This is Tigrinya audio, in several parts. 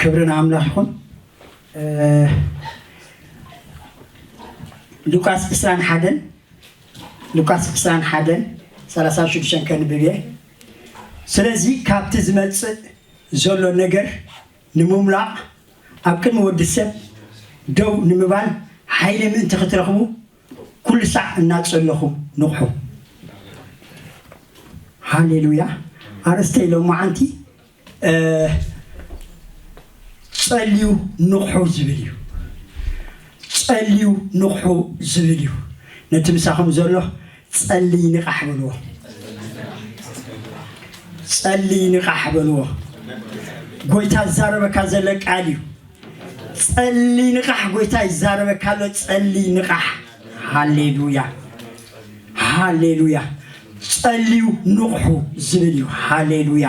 ክብሪ ንኣምላኽ ይኹን። ሉቃስ ዕስራን ሓደን፣ ሉቃስ ዕስራን ሓደን ሰላሳ ሽዱሽተ ከንብብ እየ። ስለዚ ካብቲ ዝመጽእ ዘሎ ነገር ንምምላቕ ኣብ ቅድሚ ወዲ ሰብ ደው ንምባል ሓይሊ ምእንቲ ክትረኽቡ ኩሉ ሳዕ እናጸለኹም ንቕሑ። ሃሌሉያ። ኣርእስተይ ሎማዓንቲ ጸልዩ ንቕሑ ዝብል እዩ። ጸልዩ ንቕሑ ዝብል እዩ። ነቲ ምሳኹም ዘሎ ጸልይ ንቓሕ በልዎ። ጸልይ ንቓሕ በልዎ። ጎይታ ዝዛረበካ ዘሎ ቃል እዩ። ጸልይ ንቓሕ፣ ጎይታ ይዛረበካ ኣሎ። ጸልይ ንቓሕ። ሃሌሉያ፣ ሃሌሉያ። ጸልዩ ንቕሑ ዝብል እዩ። ሃሌሉያ።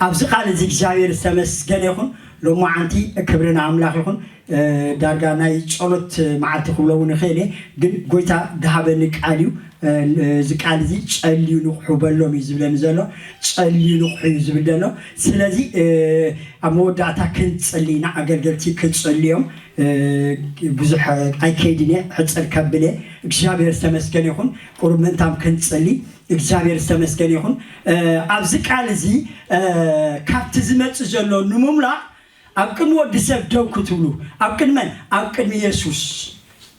ኣብዚ ቃል እዚ እግዚኣብሔር ዝተመስገነ ይኹን። ሎማዓንቲ ክብሪ ንኣምላኽ ይኹን። ዳርጋ ናይ ጸሎት መዓልቲ ክብሎ እውን ይኽእል እየ፣ ግን ጎይታ ድሃበኒ ቃል እዩ። እዚ ቃል እዚ ጸልዩ ንቕሑ በሎም እዩ ዝብለኒ ዘሎ። ጸልዩ ንቕሑ እዩ ዝብል ዘሎ። ስለዚ ኣብ መወዳእታ ክንጽሊ ኢና፣ ኣገልገልቲ ክጽልዮም ብዙሕ ኣይከይድን እየ፣ ሕጽር ከብል እየ። እግዚኣብሔር ዝተመስገነ ይኹን። ቁሩብ ምእንታም ክንጽሊ። እግዚኣብሔር ዝተመስገነ ይኹን። ኣብዚ ቃል እዚ ካብቲ ዝመጽእ ዘሎ ንምምላቕ ኣብ ቅድሚ ወዲ ሰብ ደው ክትብሉ፣ ኣብ ቅድመን ኣብ ቅድሚ የሱስ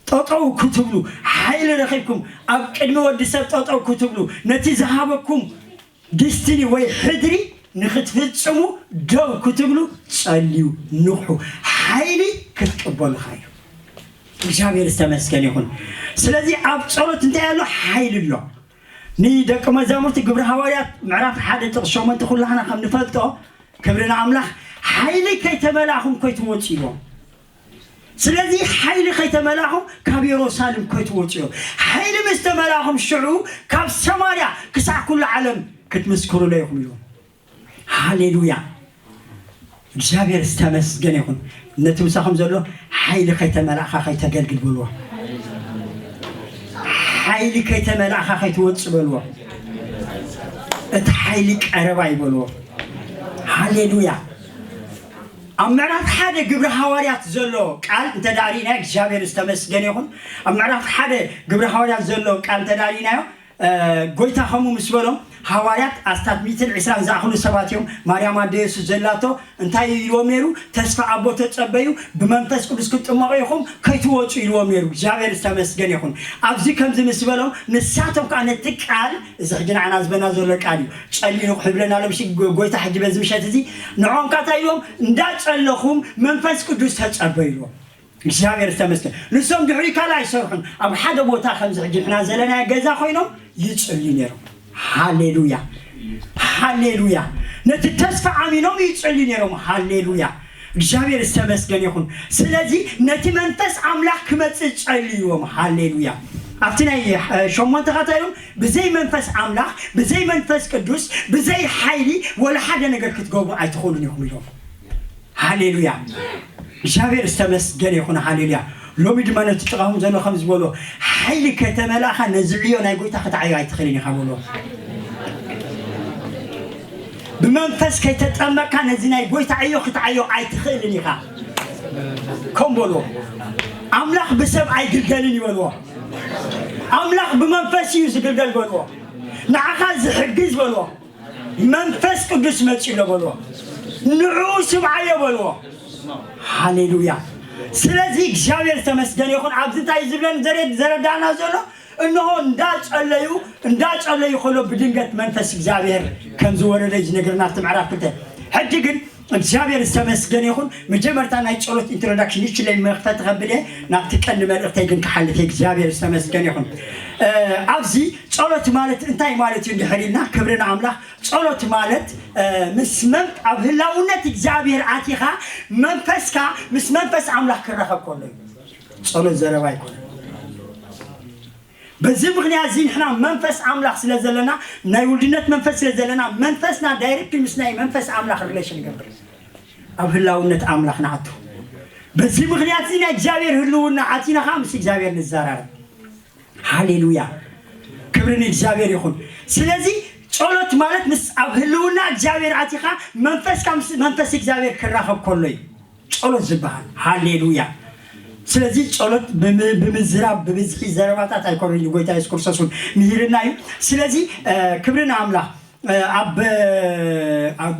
ጠጠው ክትብሉ፣ ሓይሊ ረኺብኩም ኣብ ቅድሚ ወዲ ሰብ ጠጠው ክትብሉ፣ ነቲ ዝሃበኩም ዲስትኒ ወይ ሕድሪ ንክትፍጽሙ ደው ክትብሉ ጸልዩ፣ ንቕሑ። ሓይሊ ክትቅበሉ ኻዩ። እግዚኣብሔር ዝተመስገነ ይኹን። ስለዚ ኣብ ጸሎት እንታይ ኣሎ? ሓይሊ ኣሎ። ንደቂ መዛሙርቲ ግብሪ ሃዋርያት ምዕራፍ ሓደ ጥቕሲ ሸሞንተ ኩላህና ከም ንፈልጦ፣ ክብሪ ንኣምላኽ፣ ሓይሊ ከይተመላእኹም ከይትወጹ ኢልዎም። ስለዚ ሓይሊ ከይተመላእኹም ካብ የሩሳሌም ከይትወጹ ኢልዎም። ሓይሊ ምስ ተመላእኹም ሽዑ ካብ ሰማርያ ክሳዕ ኩሉ ዓለም ክትምስክሩለይ ኢኹም ኢልዎም። ሃሌሉያ። እግዚኣብሔር ዝተመስገነ ይኹን። ነቲ ምሳኹም ዘሎ ሓይሊ ከይተመላእኻ ከይተገልግል በልዎ። ሓይሊ ከይተመላእኻ ከይትወጽእ በልዎ። እቲ ሓይሊ ቀረባ እዩ በልዎ። ሃሌሉያ። ኣብ ምዕራፍ ሓደ ግብሪ ሃዋርያት ዘሎ ቃል እንተ ደኣ ርኢና እግዚኣብሔር ዝተመስገነ ይኹን። ኣብ ምዕራፍ ሓደ ግብሪ ሃዋርያት ዘሎ ቃል እንተ ደኣ ርኢናዮ ጎይታ ከምኡ ምስ በሎም፣ ሃዋርያት ኣስታት ሚእትን ዕስራን ዝኣኽሉ ሰባት እዮም። ማርያም ኣደ የሱስ ዘላቶ እንታይ ኢልዎም ነይሩ? ተስፋ ኣቦ ተጸበዩ፣ ብመንፈስ ቅዱስ ክትጥመቑ ኢኹም፣ ከይትወጹ ኢልዎም ነይሩ። እግዚኣብሔር ዝተመስገነ ይኹን። ኣብዚ ከምዚ ምስ በሎም፣ ንሳቶም ከኣ ነቲ ቃል፣ እዚ ሕጂ ንዓና ዝበና ዘሎ ቃል እዩ። ጸልዩ ንቕሑ ይብለና ኣሎ ምሽ ጎይታ ሕጂ በዚ ምሸት እዚ። ንዖም ከኣ እንታይ ኢልዎም? እንዳጸለኹም መንፈስ ቅዱስ ተጸበዩ ኢልዎም። እግዚኣብሔር ዝተመስገን። ንሶም ድሕሪ ካልእ ኣይሰርሑን። ኣብ ሓደ ቦታ ከምዚ ሕጂ ንሕና ዘለናዮ ገዛ ኮይኖም ይጽልዩ ነይሮም። ሃሌሉያ፣ ሃሌሉያ። ነቲ ተስፋ ኣሚኖም ይጽልዩ ነይሮም። ሃሌሉያ፣ እግዚኣብሔር ዝተመስገን ይኹን። ስለዚ ነቲ መንፈስ ኣምላኽ ክመጽእ ጸልይዎም። ሃሌሉያ። ኣብቲ ናይ ሸሞንተ ከታዮም ብዘይ መንፈስ ኣምላኽ፣ ብዘይ መንፈስ ቅዱስ፣ ብዘይ ሓይሊ ወላ ሓደ ነገር ክትገብሩ ኣይትኽእሉን ኢኹም ኢሎም። ሃሌሉያ። እግዚኣብሔር ዝተመስገነ ይኹን። ሃሌሉያ። ሎሚ ድማ ነቲ ጥቓኹም ዘሎ ከም ዝበሎ፣ ሓይሊ ከተመላእኻ ነዚ ዕዮ ናይ ጎይታ ክትዓዮ ኣይትኽእልን ኢኻ በሎ። ብመንፈስ ከይተጠመቅካ ነዚ ናይ ጎይታ ዕዮ ክትዓዮ ኣይትኽእልን ኢኻ። ከም በሎ፣ ኣምላኽ ብሰብ ኣይግልገልን ይበልዎ። ኣምላኽ ብመንፈስ እዩ ዝግልገል በልዎ። ንዓኻ ዝሕግዝ በልዎ። መንፈስ ቅዱስ መጺኡ ኣሎ በልዎ። ንዕኡ ስምዓዮ በልዎ። ሃሌሉያ። ስለዚ እግዚኣብሔር ዝተመስገነ ይኹን። ኣብዚ እንታይ ዝብለን ዘረ-፣ ዘረዳእና ዘሎ? እንሆ እንዳጸለዩ፣ እንዳጸለዩ ከሎ ብድንገት መንፈስ እግዚኣብሔር ከም ዝወረደ እዩ ዝነግረና ኣብቲ ምዕራፍ ክልተ። ሕጂ ግን እግዚኣብሔር ዝተመስገነ ይኹን። መጀመርታ ናይ ጸሎት ኢንትሮዳክሽን ይችለይ መኽፈቲ ከብል እየ። ናብቲ ቀንዲ መልእኽተይ ግን ክሓልፍ እየ። እግዚኣብሔር ዝተመስገነ ይኹን። እ፣ ኣብዚ ጸሎት ማለት እንታይ ማለት እዩ እንድሕር ኢልና፣ ክብሪ ንኣምላኽ። ጸሎት ማለት፣ እ፣ ምስ መን-፣ ኣብ ህላውነት እግዚኣብሔር ኣቲኻ መንፈስካ ምስ መንፈስ ኣምላኽ ክራኸብ ከሎ እዩ። ጸሎት ዘረባ ኣይኮነን። በዚ ምኽንያት እዚ ንሕና መንፈስ ኣምላኽ ስለ ዘለና፣ ናይ ውልድነት መንፈስ ስለ ዘለና፣ መንፈስና ዳይሬክት ምስ ናይ መንፈስ ኣምላኽ ሪሌሽን ይገብር። ኣብ ህላውነት ኣምላኽ ንኣቱ። በዚ ምኽንያት እዚ ናይ እግዚኣብሔር ህልውና ኣቲና ኸዓ ምስ እግዚኣብሔር ንዘራረብ። ሃሌሉያ። ክብሪ ንእግዚኣብሔር ይኹን። ስለዚ ጸሎት ማለት ምስ ኣብ ህልውና እግዚኣብሔር ኣቲኻ መንፈስካ ምስ መንፈስ እግዚኣብሔር ክራኸብ ከሎ እዩ ጸሎት ዝበሃል። ሃሌሉያ። ስለዚ ጸሎት ብምዝራብ ብብዝሒ ዘረባታት ኣይኮነን። ጎይታ የሱስ ክርስቶስ እውን ምሂርና እዩ። ስለዚ ክብሪ ንኣምላኽ። ኣብ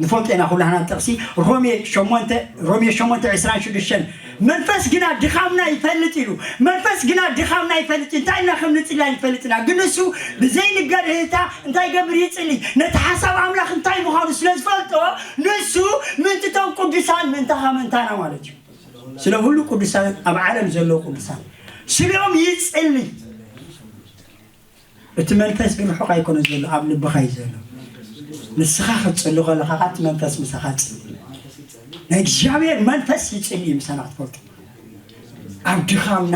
ንፈልጦ ኢና ኩላህና ጥቕሲ ሮሜ ሸሞንተ ሮሜ ሸሞንተ ዕስራን ሽዱሽተን መንፈስ ግና ድኻምና ይፈልጥ ኢሉ። መንፈስ ግና ድኻምና ይፈልጥ፣ እንታይ ኢና ከም ንጽሊ ኣይንፈልጥና። ግን እሱ ብዘይንገር ህታ እንታይ ገብር ይጽሊ፣ ነቲ ሓሳብ ኣምላኽ እንታይ ምዃኑ ስለ ዝፈልጦ ንሱ ምንትቶም ቅዱሳን ምንታኻ ምንታና ማለት እዩ። ስለ ሁሉ ቅዱሳን ኣብ ዓለም ዘለዉ ቅዱሳን ስሊኦም ይጽሊ። እቲ መንፈስ ግን ርሑቕ ኣይኮነ ዘሎ፣ ኣብ ልብኻ እዩ ዘሎ። ንስኻ ክትጽሊ ከለኻ እቲ መንፈስ ምሳኻ ጽሊ። ናይ እግዚኣብሔር መንፈስ ይጽሊ እዩ ምሳና ክትፈልጡ። ኣብ ድኻምና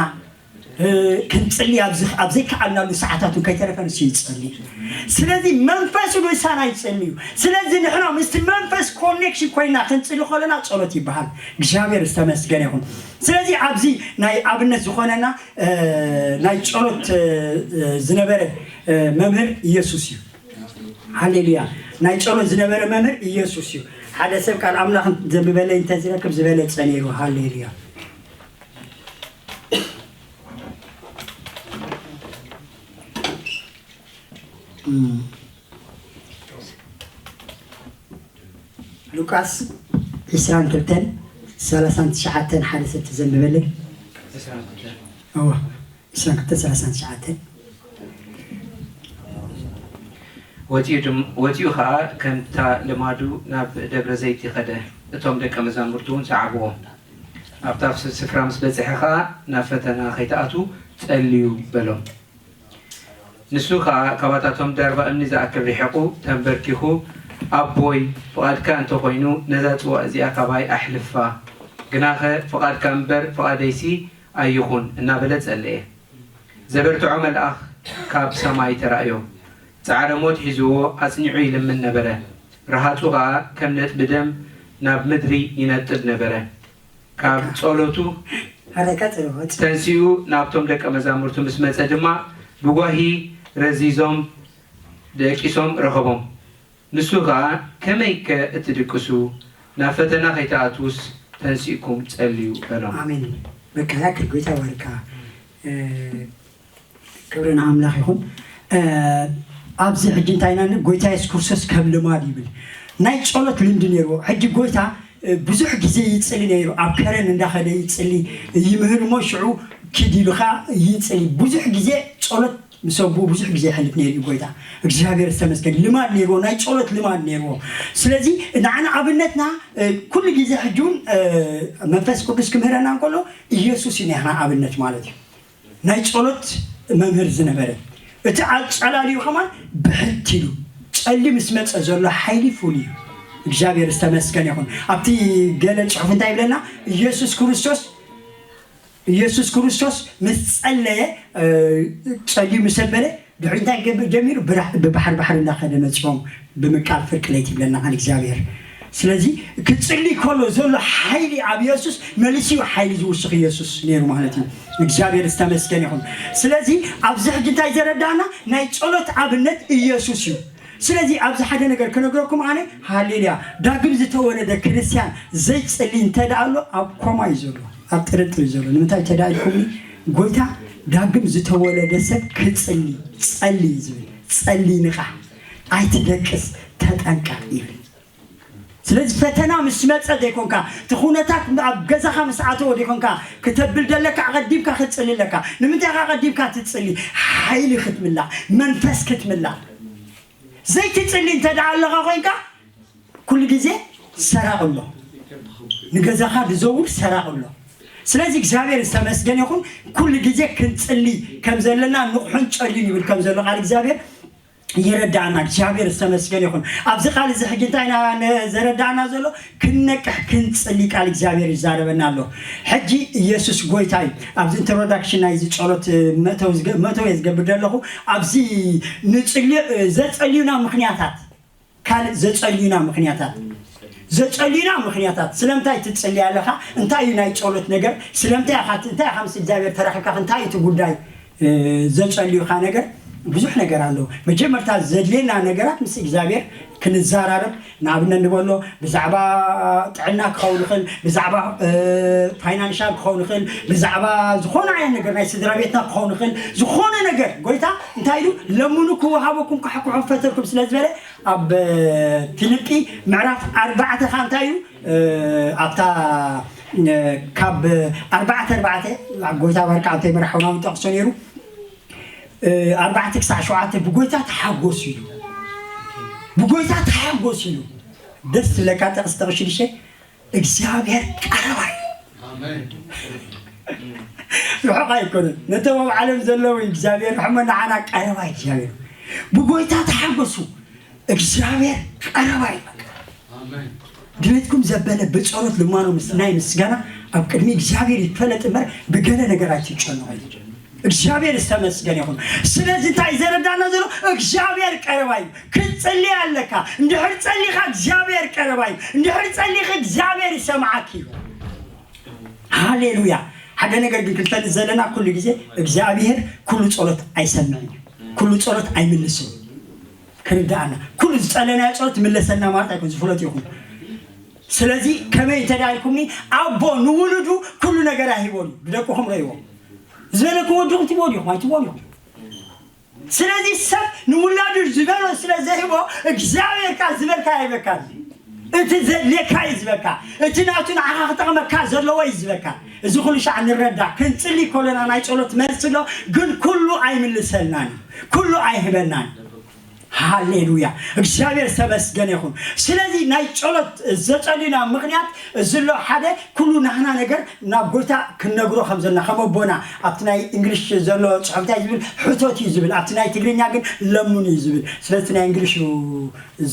ክንጽሊ ኣብ ዘይከኣልናሉ ሰዓታት እውን ከይተረፈ ንሱ ይጸሊ። ስለዚ መንፈስ ምሳና ይጸሊ እዩ። ስለዚ ንሕና ምስቲ መንፈስ ኮኔክሽን ኮይና ክንጽሊ ከለና ጸሎት ይበሃል። እግዚኣብሔር ዝተመስገነ ይኹን። ስለዚ ኣብዚ ናይ ኣብነት ዝኾነና ናይ ጸሎት ዝነበረ መምህር ኢየሱስ እዩ። ሃሌሉያ። ናይ ጸሎት ዝነበረ መምህር ኢየሱስ እዩ። ሓደ ሰብ ቃል ኣምላኽ ዘንብበለይ እንተዝረክብ ዝበለጸ ነይሩ። ሃሌሉያ። ሉቃስ ዕስራን ክልተን ሰላሳን ትሽዓተን ሓደ ሰብ ተዘንብበለይ። እዋ፣ ዕስራን ክልተን ሰላሳን ትሽዓተን። ወፂኡ ከኣ ከምታ ልማዱ ናብ ደብረ ዘይት ይኸደ፣ እቶም ደቀ መዛሙርቱ እውን ሰዓብዎ። ኣብታ ስፍራ ምስ በፅሐ ከኣ ናብ ፈተና ከይትኣትዉ ጸልዩ በሎም። ንሱ ኸኣ ካባታቶም ዳርባ እምኒ ዝኣክል ሪሒቑ ተንበርኪኹ፣ ኣቦይ፣ ፍቓድካ እንተ ኾይኑ ነዛ ጽዋእ እዚኣ ካባይ ኣሕልፋ፣ ግናኸ ፍቓድካ እምበር ፍቓደይሲ ኣይኹን እናበለ ጸለየ። ዘበርትዖ መልኣኽ ካብ ሰማይ ተራእዮ፣ ጻዕረ ሞት ሒዝዎ ኣጽኒዑ ይልምን ነበረ። ረሃጹ ኸኣ ከም ነጥቢ ደም ናብ ምድሪ ይነጥብ ነበረ። ካብ ጸሎቱ ተንሲኡ ናብቶም ደቀ መዛሙርቱ ምስ መጸ ድማ ብጓሂ ረዚዞም ደቂሶም ረኸቦም። ንሱ ኸኣ ከመይከ እትድቅሱ ናብ ፈተና ከይትኣትዉስ ተንሲእኩም ጸልዩ በሎም። ኣሜን። በቃ ያክል ጎይታ ይባርካ። ክብሪ ንኣምላኽ ይኹን። ኣብዚ ሕጂ እንታይ ኢና ንብል? ጎይታ የሱስ ክርስቶስ ከም ልማድ ይብል ናይ ጸሎት ልምዲ ነይርዎ። ሕጂ ጎይታ ብዙሕ ግዜ ይጽሊ ነይሩ። ኣብ ከረን እንዳኸደ ይጽሊ ይምህር እሞ ሽዑ ኪድ ኢሉ ኸዓ ይጽሊ። ብዙሕ ግዜ ጸሎት ምስ ኣቦኡ ብዙሕ ግዜ የሕልፍ ነይሩ እዩ ጎይታ። እግዚኣብሔር ዝተመስገን። ልማድ ነይርዎ፣ ናይ ጸሎት ልማድ ነይርዎ። ስለዚ ንዓና ኣብነትና ኩሉ ግዜ ሕጂ እውን መንፈስ ቅዱስ ክምህረና እንከሎ ኢየሱስ እዩ ናይና ኣብነት ማለት እዩ። ናይ ጸሎት መምህር ዝነበረ እቲ ኣጸላልዩ ከማን ብሕት ኢሉ ጸሊ ምስ መጸ ዘሎ ሓይሊ ፍሉይ እዩ። እግዚኣብሔር ዝተመስገን ይኹን። ኣብቲ ገለ ጽሑፍ እንታይ ይብለና? ኢየሱስ ክርስቶስ ኢየሱስ ክርስቶስ ምስ ጸለየ ጸልዩ ምስ ኣበለ ድሕሪ እንታይ ክገብር ጀሚሩ? ብባሕሪ ባሕሪ እንዳኸደ መጺኦም ብምቃል ፍርቂ ለይቲ ይብለና ቃል እግዚኣብሔር። ስለዚ ክጽሊ ከሎ ዘሎ ሓይሊ ኣብ ኢየሱስ መሊሱ ሓይሊ ዝውስኽ ኢየሱስ ነይሩ ማለት እዩ። እግዚኣብሔር ዝተመስገን ይኹን። ስለዚ ኣብዚ ሕጂ እንታይ ዘረዳና ናይ ጸሎት ኣብነት ኢየሱስ እዩ። ስለዚ ኣብዚ ሓደ ነገር ክነግረኩም ኣነ ሃሌሉያ ዳግም ዝተወለደ ክርስትያን ዘይጽሊ እንተ ደኣ ኣሎ ኣብ ኮማ እዩ ዘሎ፣ ኣብ ጥርጥር እዩ ዘሎ። ንምንታይ ተዳ ኢልኩምኒ? ጎይታ ዳግም ዝተወለደ ሰብ ክጽሊ ጸሊ እዩ ዝብል። ጸሊ ንቓሕ፣ ኣይትደቅስ፣ ተጠንቀቕ ይብል። ስለዚ ፈተና ምስ መጸ ዘይኮንካ እቲ ኩነታት ኣብ ገዛኻ ምስ ኣተወ ዘይኮንካ ክተብል ደለካ ኣቐዲምካ ክትጽሊ ኣለካ። ንምንታይ ኢኻ ኣቐዲምካ ትጽሊ? ሓይሊ ክትምላእ፣ መንፈስ ክትምላእ። ዘይትጽሊ እንተ ደኣ ኣለኻ ኮይንካ ኩሉ ግዜ ሰራቕ ኣሎ። ንገዛኻ ዝዘውር ሰራቕ ኣሎ። ስለዚ እግዚኣብሔር ዝተመስገነ ይኹን። ኩሉ ግዜ ክንጽሊ ከም ዘለና ንቑሕን ጸልዩን ይብል ከም ዘሎ ቃል እግዚኣብሔር ይረዳእና። እግዚኣብሔር ዝተመስገነ ይኹን። ኣብዚ ቃል እዚ ሕጂ እንታይ ኢና ዘረዳእና ዘሎ? ክንነቅሕ ክንጽሊ ቃል እግዚኣብሔር ይዛረበና ኣሎ። ሕጂ ኢየሱስ ጎይታ እዩ። ኣብዚ ኢንትሮዳክሽን ናይዚ ጸሎት መእተዊ ዝገ- መእተዊ እየ ዝገብር ዘለኹ። ኣብዚ ንጽሊ ዘጸልዩና ምኽንያታት ካልእ ዘጸልዩና ምኽንያታት ዘጸልዩና ምኽንያታት ስለምንታይ ትጽሊ ኣለኻ? እንታይ እዩ ናይ ጸሎት ነገር? ስለምንታይ ኢኻ እንታይ ኢኻ ምስ እግዚኣብሔር ተራኺብካ እንታይ እዩ እቲ ጉዳይ ዘጸልዩኻ ነገር? ብዙሕ ነገር ኣለዎ። መጀመርታ ዘድልየና ነገራት ምስ እግዚኣብሔር ክንዘራረብ፣ ንኣብነት ንበሎ ብዛዕባ ጥዕና ክኸውን ይኽእል፣ ብዛዕባ ፋይናንሻል ክኸውን ይኽእል፣ ብዛዕባ ዝኾነ ዓይነት ነገር ናይ ስድራ ቤትና ክኸውን ይኽእል። ዝኾነ ነገር ጎይታ እንታይ ኢሉ? ለምኑ ክወሃበኩም፣ ካሕኩሑ ክፈተልኩም ስለ ዝበለ ኣብ ፊልጲ ምዕራፍ ኣርባዕተ ካ እንታይ እዩ ኣብታ ካብ ኣርባዕተ ኣርባዕተ ጎይታ ባርካ ኣብተይ መራሕውና ጠቕሶ ነይሩ። ኣርባዕተ ክሳዕ ሸውዓተ ብጎይታ ተሓጎሱ እዩ። ብጎይታ ተሓጎሱ እዩ። ደስ ዝብለካ ጠቕሲ ጠቕሽድሸ እግዚኣብሔር ቀረባ እዩ። ርሑቕ ኣይኮነን። ነቶም ኣብ ዓለም ዘለዉ እግዚኣብሔር ርሕሞ ንዓና ቀረባ እዩ እግዚኣብሔር። ብጎይታ ተሓጎሱ። እግዚኣብሔር ቀረባ እዩ። ድሌትኩም ዘበለ ብጸሎት ልማኖ ምስ ናይ ምስጋና ኣብ ቅድሚ እግዚኣብሔር ይፈለጥ እምበር ብገለ ነገር ኣይትጨነቑ። እግዚኣብሔር ዝተመስገነ ይኹን። ስለዚ እንታይ ዘረዳና ዘሎ እግዚኣብሔር ቀረባ እዩ። ክትጽሊ ኣለካ። እንድሕር ጸሊኻ እግዚኣብሔር ቀረባ እዩ። እንድሕር ጸሊኺ እግዚኣብሔር ይሰምዓኪ እዩ። ሃሌሉያ። ሓደ ነገር ግን ክንፈልጥ ዘለና ኩሉ ግዜ እግዚኣብሔር ኩሉ ጸሎት ኣይሰምዕን እዩ። ኩሉ ጸሎት ኣይምልስን እዩ። ክርዳኣና ኩሉ ዝጸለናዮ ጸሎት ምለሰልና ማለት ኣይኮን ዝፍለጥ ይኹን። ስለዚ ከመይ እንተዳልኩምኒ ኣቦ ንውሉዱ ኩሉ ነገር ኣይሂቦን እዩ። ብደቅኹም ረእይዎ ዝበለኩም ወድኹም ትቦን ይኹም ኣይትቦን ይኹም። ስለዚ ሰብ ንውላዱ ዝበሎ ስለ ዘይቦ እግዚኣብሔር ካ ዝበልካ ኣይበካን። እቲ ዘድልየካ እዩ ዝበካ። እቲ ናቱ ንዓኻ ክጠቕመካ ዘለዎ እዩ ዝበካ። እዚ ኩሉ ሻዕ ንረዳ። ክንጽሊ ኮለና ናይ ጸሎት መልሲ ኣሎ፣ ግን ኩሉ ኣይምልሰልናን ኩሉ ኣይህበናን። ሃሌሉያ እግዚኣብሔር ዝተመስገነ ይኹን። ስለዚ ናይ ጸሎት ዘጸሊና ምኽንያት እዚ ኣሎ ሓደ ኩሉ ናህና ነገር ናብ ጎይታ ክንነግሮ ከም ዘለና ከም ኣቦና ኣብቲ ናይ እንግሊሽ ዘሎ ጽሑፍ እንታይ ዝብል ሕቶት እዩ ዝብል ኣብቲ ናይ ትግርኛ ግን ለምኑ እዩ ዝብል። ስለዚ ናይ እንግሊሽ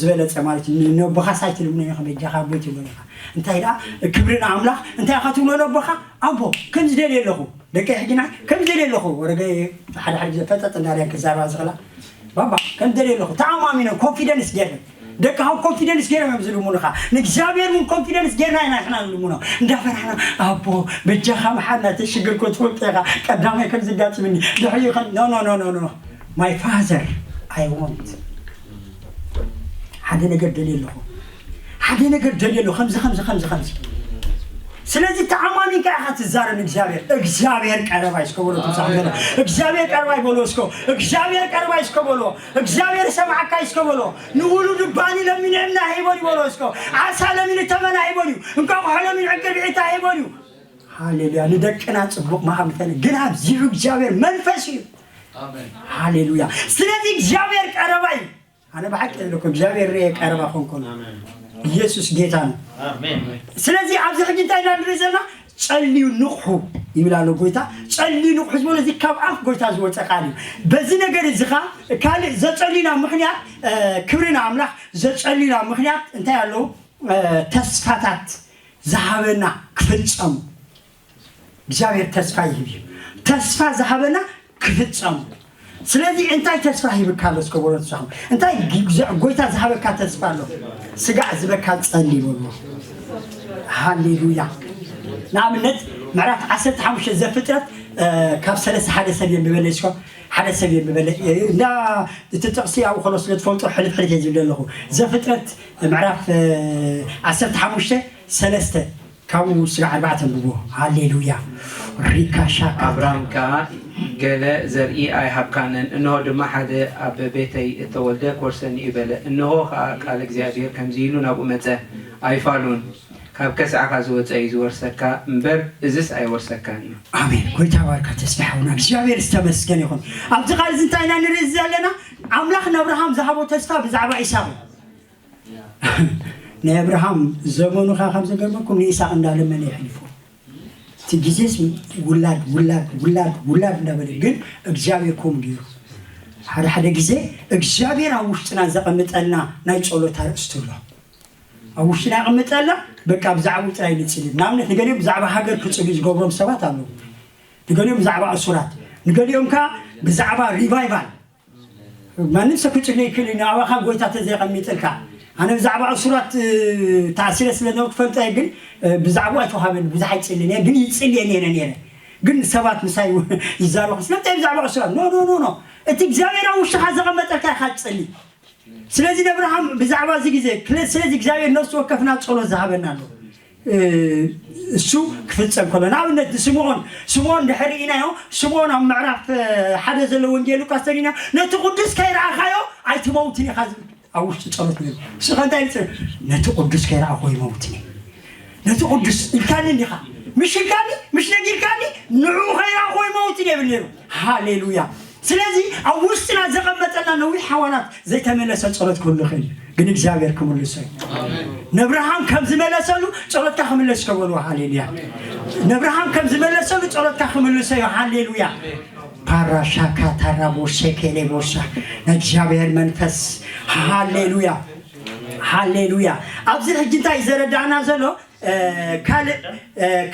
ዝበለጸ ማለት እዩ። ነቦኻ ሳይ ትልምኖ ኢኻ በጃኻ ኣቦይ ትብሎ ኢኻ። እንታይ ደኣ ክብሪ ንኣምላኽ እንታይ ኢኻ ትብሎ ነቦኻ ኣቦ ከም ዝደልየ ኣለኹ ደቂ ሕጊና ከም ዝደልየ ኣለኹ ወረገ ሓደ ሓደ ግዜ ፈጠጥ እንዳርያን ክዛረባ ዝኽእላ ባባ ከም ደልየ ኣለኹ ተኣማሚኖም ኮንፊደንስ ገይረ ደቂ ካብ ኮንፊደንስ ገይሮም እዮም ዝልምኑኻ ንእግዚኣብሔር እውን ኮንፊደንስ ገይርና ኢና ንሕና ንልምኖ እንዳፈራሕና ኣቦ በጃኻ መሓርና እቲ ሽግር ክትፈልጦ ኢኻ ቀዳማይ ከም ዝጋጥምኒ ድሕሪኡ ከም no no no no no my father I want ሓደ ነገር ደልየ ኣለኹ ሓደ ነገር ደልየ ኣለኹ ከምዚ ከምዚ ከምዚ ከምዚ ስለዚ ተኣማሚንካ ኢኻ ትዛረብ እግዚኣብሔር እግዚኣብሔር ቀረባይ እስከ በሎ ትብዛሕ ዘሎ እግዚኣብሔር ቀረባይ በሎ እስከ እግዚኣብሔር ቀረባይ እስከ በሎ እግዚኣብሔር ሰማዕካይ እስከ በሎ ንውሉዱ ባኒ ለሚንዕና ሂቦ ይበሎ እስከ ዓሳ ለሚን ተመና ሂቦ እዩ እንቋቑሖ ለሚን ዕቅርቢዒታ ሂቦ እዩ ሃሌሉያ ንደቅና ጽቡቕ መሃብ ምፈነ ግን ኣብዚሑ እግዚኣብሔር መንፈስ እዩ ሃሌሉያ ስለዚ እግዚኣብሔር ቀረባ እዩ ኣነ ብሓቂ ዘለኩ እግዚኣብሔር ርኤ ቀረባ ኮንኮን ኢየሱስ ጌታ ነው ስለዚ ኣብዚ ሕጂ እንታይ ኢና ንርኢ ዘለና ጸልዩ ንቕሑ ይብል ኣሎ ጎይታ ጸልዩ ንቕሑ ዝበሎ እዚ ካብ ኣፍ ጎይታ ዝወፀ ቃል እዩ በዚ ነገር እዚ ኻ ካልእ ዘጸልዩና ምክንያት ክብሪ ንኣምላኽ ዘጸልዩና ምክንያት እንታይ ኣለዉ ተስፋታት ዝሃበና ክፍጸሙ እግዚኣብሔር ተስፋ ይህብ እዩ ተስፋ ዝሃበና ክፍጸሙ ስለዚ እንታይ ተስፋ ሂብካ ኣሎ እስከ በሎ ንስኹም እንታይ ጎይታ ዝሃበካ ተስፋ ኣሎ ስጋዕ ዝበካ ጸሊ በሎ ሃሌሉያ ንኣብነት ምዕራፍ ዓሰርተ ሓሙሽተ ዘፍጥረት ካብ ሰለስተ ሓደ ሰብ የንብበለ እስኮ ሓደ ሰብ የንብበለ እንዳ እቲ ጥቕሲ ኣብኡ ከሎ ስለ ትፈልጦ ሕልፍ ሕልፍ እየ ዝብል ኣለኹ ዘፍጥረት ምዕራፍ ዓሰርተ ሓሙሽተ ሰለስተ ካብኡ ስጋዕ ኣርባዕተ ኣንብቦ ሃሌሉያ ሪካሻ ኣብርሃም ከኣ ገለ ዘርኢ ኣይሃብካንን፣ እንሆ ድማ ሓደ ኣብ ቤተይ እተወልደ ክወርሰኒ እዩ በለ። እንሆ ኸኣ ቃል እግዚኣብሄር ከምዚ ኢሉ ናብኡ መጸ፣ ኣይፋሉን፣ ካብ ከስዐኻ ዝወጸ እዩ ዝወርሰካ እምበር፣ እዝስ ኣይወርሰካን እዩ። ኣሜን። ጐይታ ይባርካ ተስፋ ሓውና። እግዚኣብሔር ዝተመስገነ ይኹን። ኣብዚ ቃል እዚ እንታይ ኢና ንርኢ ዘለና? ኣምላኽ ንኣብርሃም ዝሃቦ ተስፋ ብዛዕባ ኢሳቕ እዩ። ናይ ኣብርሃም ዘመኑ ኸዓ ከም ዘገርመኩም ንኢሳቅ እንዳለመነ የሕልፎ። እቲ ግዜስ ውላድ ውላድ ውላድ ውላድ እንዳበለ ግን እግዚኣብሔር ከምኡ ገይሩ ሓደ ሓደ ግዜ እግዚኣብሔር ኣብ ውሽጥና ዘቐምጠልና ናይ ጸሎት ኣርእስቲ ኣሎ። ኣብ ውሽጥና የቐምጠልና በቃ ብዛዕባኡ ጥራይ ንጽሊ። ንኣብነት ንገሊኦም ብዛዕባ ሃገር ክጽልዩ ዝገብሮም ሰባት ኣለዉ። ንገሊኦም ብዛዕባ እሱራት፣ ንገሊኦም ከኣ ብዛዕባ ሪቫይቫል ማንም ሰብ ክጭነ ይክእል እዩ ንኣባኻ ጎይታ ተዘይቐሚጥልካ ኣነ ብዛዕባ እሱራት ተኣሲረ ስለ ነበርኩ ፈልጠ ግን ብዛዕባ ኣይተዋሃበኒ ብዙሕ ኣይፅልን እየ ግን ይፅል እየ ነረ ነረ ግን ሰባት ምሳይ ይዛረቡ ስለምንታይ ብዛዕባ እሱራት ኖ ኖ ኖ ኖ እቲ እግዚኣብሔር ኣብ ውሽጥኻ ዘቐመጠልካ ኢኻ ትጸሊ። ስለዚ ንኣብርሃም ብዛዕባ እዚ ግዜ ክለ ስለዚ እግዚኣብሔር ነፍሲ ወከፍና ጸሎት ዝሃበና ኣሎ። እሱ ክፍጸም ከሎ ንኣብነት ስምዖን ስምዖን ድሕሪ ኢናዮ ስምዖን ኣብ ምዕራፍ ሓደ ዘሎ ወንጌል ሉቃስ ተሪና ነቲ ቅዱስ ከይረኣኻዮ ኣይትመውትን ኢኻ ዝብል ኣብ ውሽጢ ጸሎት ነይሩ። እሱ ከንታይ ይብል ነቲ ቅዱስ ከይረኣኹ ይመውትን እየ ነቲ ቅዱስ ኢልካኒ እንዲኻ ምሽ ኢልካኒ ምሽ ነጊርካኒ ንዕኡ ከይረኣኹ ይመውትን እየ ይብል ነይሩ። ሃሌሉያ። ስለዚ ኣብ ውስጥና ዘቐመጠና ነዊሕ ሓዋናት ዘይተመለሰ ጸሎት ክህሉ ይኽእል እዩ። ግን እግዚኣብሔር ክምልሶ እዩ። ነብርሃም ከም ዝመለሰሉ ጸሎትካ ክምለስ ከበሉ ሃሌሉያ። ነብርሃም ከም ዝመለሰሉ ጸሎትካ ክምልሶ እዩ። ሃሌሉያ። ፓራሻካ ታራቦ ሸኬሌ ቦሻ እግዚኣብሔር መንፈስ ሃሌሉያ ሃሌሉያ። ኣብዚ ሕጂ እንታይ ዘረዳእና ዘሎ ካልእ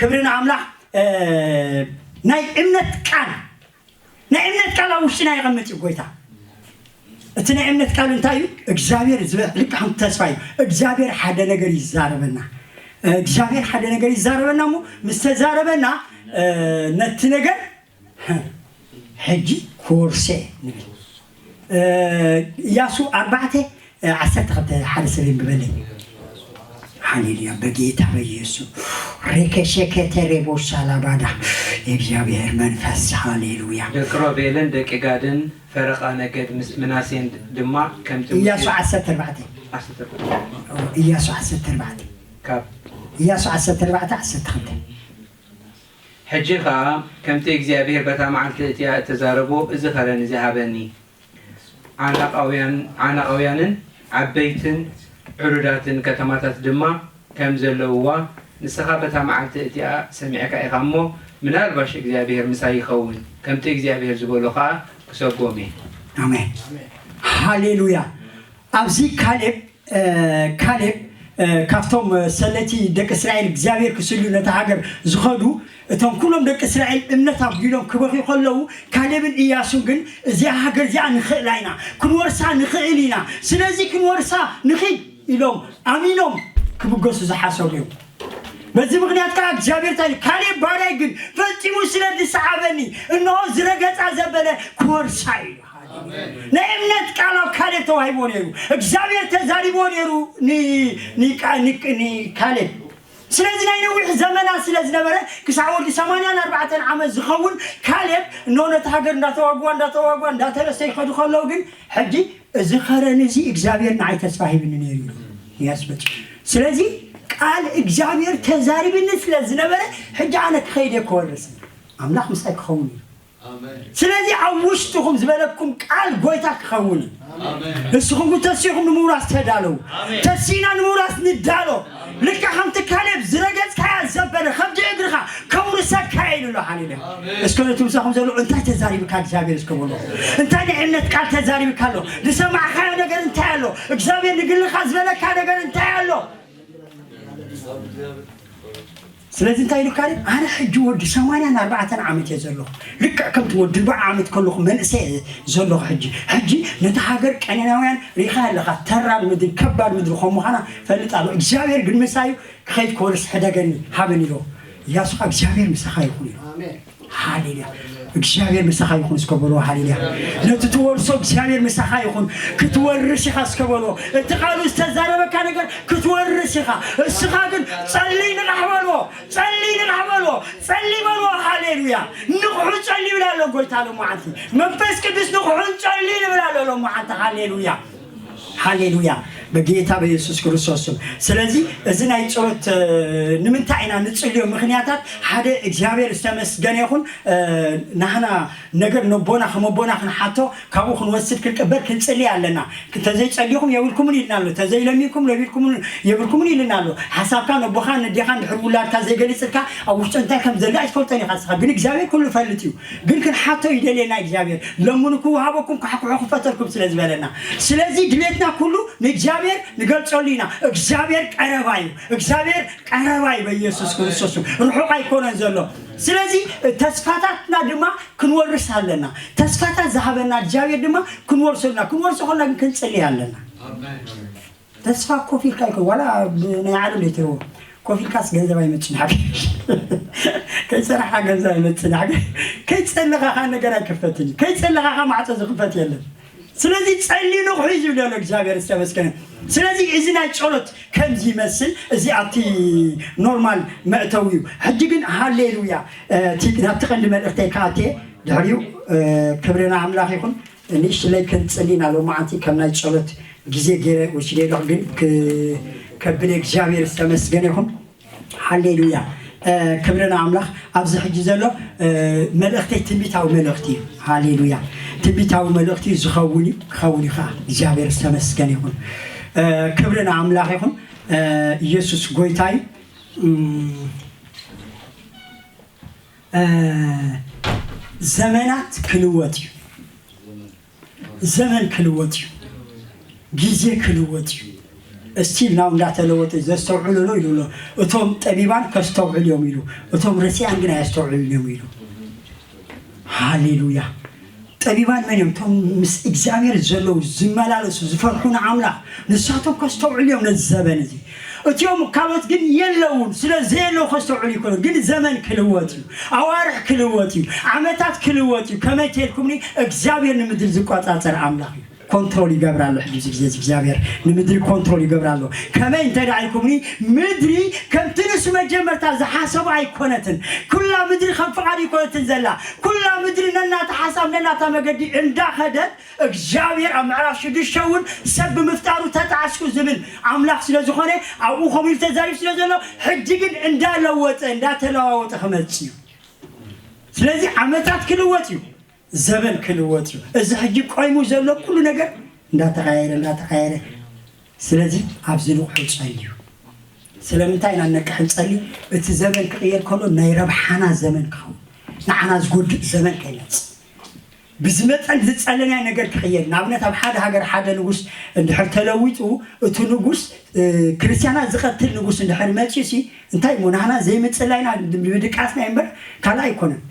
ክብሪ ንኣምላኽ ናይ እምነት ቃል ናይ እምነት ቃል ኣብ ውሽጥና ይቐምጥ እዩ ጎይታ። እቲ ናይ እምነት ቃል እንታይ እዩ እግዚኣብሔር ዝበ- ልክሕም ተስፋ እዩ። እግዚኣብሔር ሓደ ነገር ይዛረበና እግዚኣብሔር ሓደ ነገር ይዛረበና እሞ ምስ ተዛረበና ነቲ ነገር ሕጂ ክወርሰ ንብል። እያሱ ኣርባዕተ ዓሰርተ ክልተ ሓደ ሰብ ይንብበለይ። ሃሌሉያ በጌታ በኢየሱ ሬከሸከተ ሬቦሻ ላባዳ የእግዚኣብሔር መንፈስ ሃሌሉያ። ደቂ ሮቤልን ደቂ ጋድን ፈረቓ ነገድ ምስ ምናሴን ድማ ከምቲ ሙሴ እያሱ ዓሰርተ ኣርባዕተ ዓሰርተ ኣርባዕተ እያሱ ዓሰርተ ኣርባዕተ ካብ እያሱ ዓሰርተ ኣርባዕተ ዓሰርተ ክልተ ሕጂ ኸኣ ከምቲ እግዚኣብሄር በታ መዓልቲ እቲኣ እተዛረቦ እዚ ኸረን እዚ ሃበኒ። ዓናቓውያን ዓናቓውያንን ዓበይትን ዕሩዳትን ከተማታት ድማ ከም ዘለውዋ ንስኻ በታ መዓልቲ እቲኣ ሰሚዕካ ኢኻ እሞ፣ ምናልባሽ እግዚኣብሄር ምሳይ ይኸውን፣ ከምቲ እግዚኣብሄር ዝበሎ ኸኣ ክሰጎም እየ። ኣሜን። ሃሌሉያ። ኣብዚ ካሌብ ካሌብ ካብቶም ሰለቲ ደቂ እስራኤል እግዚኣብሔር ክስልዩ ነታ ሃገር ዝኸዱ እቶም ኩሎም ደቂ እስራኤል እምነት ኣጉዲሎም ክበኽዩ ከለዉ ካሌብን እያሱን ግን እዚኣ ሃገር እዚኣ ንኽእላ ኢና ክንወርሳ ንኽእል ኢና ስለዚ ክንወርሳ ንኽድ ኢሎም ኣሚኖም ክብገሱ ዝሓሰቡ እዮም። በዚ ምኽንያት ከዓ እግዚኣብሔር ታይ ካሌብ ባርያይ ግን ፈጺሙ ስለ ዝሰዓበኒ እንሆ ዝረገጻ ዘበለ ክወርሳ እዩ። ናይ እምነት ቃል ኣብ ካሌብ ተዋሂቦ ነይሩ እግዚኣብሔር ተዛሪቦ ነይሩ ንካሌብ ስለዚ ናይ ነዊሕ ዘመናት ስለ ዝነበረ ክሳዕ ወዲ ሰማንያን ኣርባዕተን ዓመት ዝኸውን ካሌብ እኖ ነቲ ሃገር እንዳተዋግዋ እንዳተዋግዋ እንዳተረሰ ይኸዱ ከለዉ ግን ሕጂ እዚ ኸረን እዚ እግዚኣብሔር ንዓይ ተስፋ ሂብኒ ነይሩ ኢሉ ያስበጭ ስለዚ ቃል እግዚኣብሔር ተዛሪብኒ ስለ ዝነበረ ሕጂ ኣነ ክኸይድ ክወርስ ኣምላኽ ምሳይ ክኸውን እዩ ስለዚ ኣብ ውሽጥኹም ዝበለኩም ቃል ጎይታ ክኸውን እዩ። ንስኹም ግን ተሲኹም ንምውራስ ተዳለዉ። ተሲና ንምውራስ ንዳሎ። ልክዕ ከምቲ ካሌብ ዝረገጽካያ ዘበለ ከብዲ እግርኻ ከውርሰካ እየ ኢሉ ኣሎ። ሃሌሉያ። እስከ ነቲ ምሳኹም ዘሎ እንታይ ተዛሪብካ እግዚኣብሔር እስከ በሎ። እንታይ ናይ እምነት ቃል ተዛሪብካ ኣሎ። ዝሰማዕካዮ ነገር እንታይ ኣሎ። እግዚኣብሔር ንግልኻ ዝበለካ ነገር እንታይ ኣሎ። ስለዚ እንታይ ኢሉ ካሌብ ኣነ ሕጂ ወዲ ሰማንያን ኣርባዕተን ዓመት እየ ዘለኹ ልክዕ ከምቲ ወዲ ኣርባዓ ዓመት ከለኹ መንእሰይ እየ ዘለኹ ሕጂ ሕጂ ነቲ ሃገር ቀነናውያን ሪኢኻ ኣለኻ ተራር ምድሪ ከባድ ምድሪ ከም ምዃና ፈልጥ ኣሎ እግዚኣብሔር ግን ምሳዩ ክኸይድ ክወርስ ሕደገኒ ሃበኒ ኢሎ እያሱኻ እግዚኣብሔር ምሳኻ ይኹን ኢሎ ሃሌሉያ እግዚኣብሔር ምሳኻ ይኹን እስከ በሎ ሃሌሉያ ነቲ ትወርሶ እግዚኣብሔር ምሳኻ ይኹን ክትወርስ ኢኻ እስከ በሎ እቲ ቃሉ ዝተዛረበካ ነገር ክትወርስ ኢኻ እስኻ ግን ጸልይ ንቓሕ በሎ ጸልይ ንቓሕ በሎ ጸልይ በሎ ሃሌሉያ ንቑሑ ጸልይ ይብል ኣሎ ጎይታ ሎማዓንቲ መንፈስ ቅዱስ ንቑሑን ጸልይ ይብል ኣሎ ሎማዓንቲ ሃሌሉያ ሃሌሉያ በጌታ በኢየሱስ ክርስቶስ ስም ስለዚ እዚ ናይ ጸሎት ንምንታይ ኢና ንጽልዮ ምኽንያታት ሓደ እግዚኣብሔር ዝተመስገነ ይኹን ናህና ነገር ነቦና ከመቦና ክንሓቶ ካብኡ ክንወስድ ክንቅበል ክንጽሊ ኣለና እንተዘይጸሊኹም የብልኩምን ኢልና ኣሎ ተዘይለሚንኩም ለቢልኩምን የብልኩምን ኢልና ኣሎ ሓሳብካ ነቦኻ ነዴኻ እንድሕር ውላድካ ዘይገሊጽልካ ኣብ ውሽጡ እንታይ ከም ዘሎ ኣይትፈልጦን ኢኻ ስኻ ግን እግዚኣብሔር ኩሉ ፈልጥ እዩ ግን ክንሓቶ ይደልየና እግዚኣብሔር ለምኑ ክወሃበኩም ካሕኩሑ ክፈተልኩም ስለ ዝበለና ስለዚ ድሌትና ኩሉ ንእግዚኣብሔር ንገልጸሉ ኢና እግዚኣብሔር ቀረባ እዩ እግዚኣብሔር ቀረባ እዩ በኢየሱስ ክርስቶስ ርሑቕ ኣይኮነን ዘሎ ስለዚ ተስፋታትና ድማ ክንወርስ ኣለና ተስፋታት ዝሃበና እግዚኣብሔር ድማ ክንወርሶ ኣለና ክንወርሶ ከለና ግን ክንጽልይ ኣለና ተስፋ ኮፍ ኢልካ ይኮን ዋላ ናይ ዓለም ለይትረዎ ኮፍ ኢልካስ ገንዘብ ኣይመፅን ሓቂ ከይጸናሕካ ገዛ ይመጽእ። ከይጸለኻ ኸኣ ነገር ኣይክፈትን እዩ። ከይጸለኻ ኸኣ ማዕጾ ዝኽፈት የለን። ስለዚ ጸልዩ ንቑሑ እዩ ዝብል ዘሎ እግዚኣብሔር ዝተመስገነ። ስለዚ እዚ ናይ ጸሎት ከምዚ ይመስል፣ እዚ ኣብቲ ኖርማል መእተዊ እዩ። ሕጂ ግን ሃሌሉያ፣ እቲ ናብቲ ቀንዲ መልእኽተይ ክኣትየ ድሕሪኡ፣ ክብሪ ንኣምላኽ ይኹን። ንእሽትለይ ክንጽሊ ኢና ሎማዓንቲ ከም ናይ ጸሎት ግዜ ገይረ ወሲደ ኣለኹ፣ ግን ክ-፣ ከብለ እግዚኣብሔር ዝተመስገነ ይኹን። ሃሌሉያ። ክብሪ ንኣምላኽ። ኣብዚ ሕጂ ዘሎ መልእኽተይ ትንቢታዊ መልእኽቲ እዩ። ሃሌሉያ። ትንቢታዊ መልእኽቲ እዩ፣ ዝኸውን እዩ፣ ክኸውን እዩ ከዓ። እግዚኣብሔር ዝተመስገነ ይኹን። ክብሪ ንኣምላኽ ይኹን። ኢየሱስ ጎይታ እዩ። ዘመናት ክልወጥ እዩ። ዘመን ክልወጥ እዩ። ግዜ ክልወጥ እዩ። እስቲል ናው እንዳተለወጠ እዩ። ዘስተውዕሉ ኢሉ ኣሎ። እቶም ጠቢባን ከስተውዕሉ እዮም ኢሉ፣ እቶም ረሲኣን ግን ኣየስተውዕሉን እዮም ኢሉ። ሃሌሉያ። ጠቢባን መን እዮም? እቶም ምስ እግዚኣብሔር ዘለዉ ዝመላለሱ ዝፈርሑ ንኣምላኽ፣ ንሳቶም ከስተውዕሉ እዮም ነዚ ዘበን እዚ። እቲኦም ካልኦት ግን የለውን። ስለ ዘየለዉ ከስተውዕሉ ይኮኑ። ግን ዘመን ክልወጥ እዩ። ኣዋርሕ ክልወጥ እዩ። ዓመታት ክልወጥ እዩ። ከመይ ተልኩምኒ? እግዚኣብሔር ንምድሪ ዝቆጻጸር ኣምላኽ እዩ። ኮንትሮል ይገብር ኣሎ። ሕጂ ግዜ እግዚኣብሔር ንምድሪ ኮንትሮል ይገብር ኣሎ። ከመይ እንተ ደኣ ኢልኩምኒ፣ ምድሪ ከምቲ ንሱ መጀመርታ ዝሓሰቡ ኣይኮነትን። ኩላ ምድሪ ከም ፍቓድ ኣይኮነትን ዘላ። ኩላ ምድሪ ነናታ ሓሳብ ነናታ መገዲ እንዳኸደት፣ እግዚኣብሔር ኣብ ምዕራፍ ሽዱሽተ እውን ሰብ ብምፍጣሩ ተጣዕስኩ ዝብል ኣምላኽ ስለ ዝኾነ፣ ኣብኡ ከምኡ ኢሉ ተዛሪቡ ስለ ዘሎ፣ ሕጂ ግን እንዳለወጠ እንዳተለዋወጠ ክመጽእ እዩ። ስለዚ ዓመታት ክልወጥ እዩ። ዘበን ክልወጥ እዩ። እዚ ሕጂ ቆይሙ ዘሎ ኩሉ ነገር እንዳተቐያየረ እንዳተቐያየረ። ስለዚ ኣብዚ ንቑሑ ጸልዩ። ስለምንታይ ኢና ንነቅሕ ንጸሊ? እቲ ዘበን ክቕየር ከሎ ናይ ረብሓና ዘመን ክኸውን፣ ንዓና ዝጎድእ ዘመን ከይመጽእ። ብዝመጠን ዝጸለናይ ነገር ክቕየር። ንኣብነት ኣብ ሓደ ሃገር ሓደ ንጉስ እንድሕር ተለዊጡ፣ እቲ ንጉስ ክርስትያናት ዝቐትል ንጉስ እንድሕር መጺኡ ሲ እንታይ እሞ ናህና ዘይምጽላይና ምድቃስና እምበር ካልእ ኣይኮነን።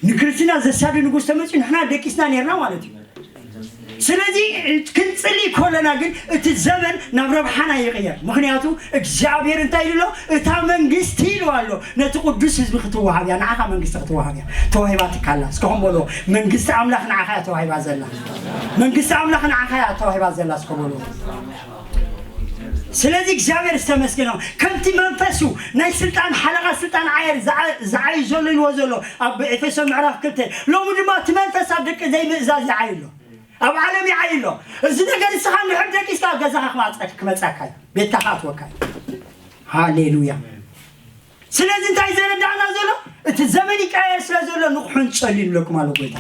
ንክርስትና ዘሳዲ ንጉስ ተመፅዩ ንሕና ደቂስና ነርና ማለት እዩ። ስለዚ ክንፅሊ ከለና ግን እቲ ዘመን ናብ ረብሓና ይቕየር። ምክንያቱ እግዚኣብሔር እንታይ ኢሉ ኣሎ? እታ መንግስቲ ኢሉ ኣሎ፣ ነቲ ቅዱስ ህዝቢ ክትወሃብ እያ። ንዓኻ መንግስቲ ክትወሃብ እያ። ተዋሂባትካ ኣላ። እስከ ከም በሎ፣ መንግስቲ ኣምላኽ ንዓኻ እያ ተዋሂባ ዘላ። መንግስቲ ኣምላኽ ንዓኻ እያ ተዋሂባ ዘላ። እስከ በሎ። ስለዚ እግዚኣብሔር ዝተመስገነ ይኹን። ከምቲ መንፈሱ ናይ ስልጣን ሓለቓ ስልጣን ዓየር ዝዓ-፣ ዝዓዩ ዘሎ ኢልዎ ዘሎ ኣብ ኤፌሶን ምዕራፍ ክልተ፣ ሎሚ ድማ እቲ መንፈስ ኣብ ደቂ ዘይምእዛዝ ይዓዩ ኣሎ። ኣብ ዓለም ይዓዩ ኣሎ። እዚ ነገር ንስኻ እንድሕር ደቂስካ ኣብ ገዛኻ ክመፀ-፣ ክመፀካ እዩ። ቤትካ ክኣትወካ እዩ። ሃሌሉያ። ስለዚ እንታይ ዘረዳእና ዘሎ? እቲ ዘመን ይቀያየር ስለ ዘሎ ንቑሑን ጸልዩ ንብለኩም ኣሎ ጎይታ።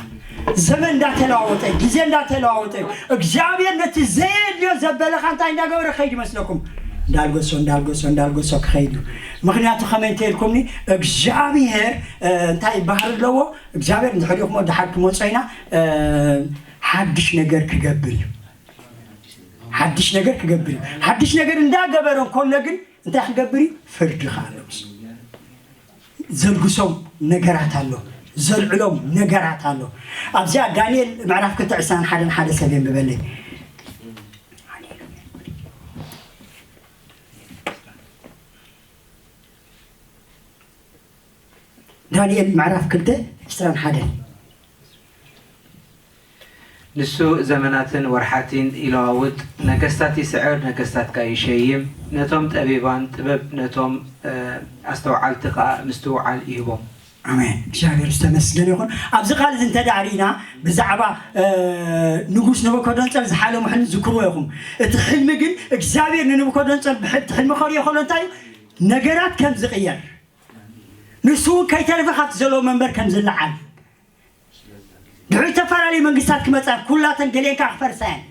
ዘመን እንዳተለዋወጠ፣ ግዜ እንዳተለዋወጠ እዩ። እግዚኣብሔር ነቲ ዘየድልዮ ዘበለኻ እንታይ እንዳገበረ ከይድ ይመስለኩም? እንዳልገሶ፣ እንዳልገሶ፣ እንዳልገሶ ክኸይድ እዩ። ምኽንያቱ ከመይ እንተኢልኩምኒ፣ እግዚኣብሔር፣ እ፣ እንታይ ባህሪ ኣለዎ? እግዚኣብሔር እንድሕር ኢኹሞ ደሓር ክመጾ ኢና፣ እ፣ ሓድሽ ነገር ክገብር እዩ። ሓድሽ ነገር ክገብር እዩ። ሓድሽ ነገር እንዳገበረ እንከሎ ግን እንታይ ክገብር እዩ? ፍርዲ ከኣ ኣሎ። ዘልግሶም ነገራት ኣሎ። ዘልዕሎም ነገራት ኣሎ። ኣብዚኣ ዳንኤል ምዕራፍ ክልተ ዕስራን ሓደን ሓደ ሰብ የንብበለይ። ዳንኤል ምዕራፍ ክልተ ዕስራን ሓደን። ንሱ ዘመናትን ወርሓትን ይለዋውጥ፣ ነገስታት ይስዕር፣ ነገስታት ከኣ ይሸይም፣ ነቶም ጠቢባን ጥበብ፣ ነቶም፣ እ፣ ኣስተውዓልቲ ከኣ ምስትውዓል ይህቦም። ኣሜን። እግዚኣብሔር ዝተመስገነ ይኹን። ኣብዚ ቃል እዚ እንተ ደኣ ርኢና፣ ብዛዕባ፣ እ፣ ንጉስ ነቡከደነጾር ዝሓለሞ ሕልሚ ዝክርዎ ኢኹም። እቲ ሕልሚ ግን እግዚኣብሔር ንነቡከደነጾር ብሕ-፣ እቲ ሕልሚ ከርእዮ ከሎ እንታይ እዩ? ነገራት ከም ዝቕየር፣ ንሱ እውን ከይተረፈ ካብቲ ዘለዎ መንበር ከም ዝለዓል፣ ድሕሪ ዝተፈላለዩ መንግስታት ክመጻ፣ ኩላተን ገሊአን ከዓ ክፈርሳ እየን።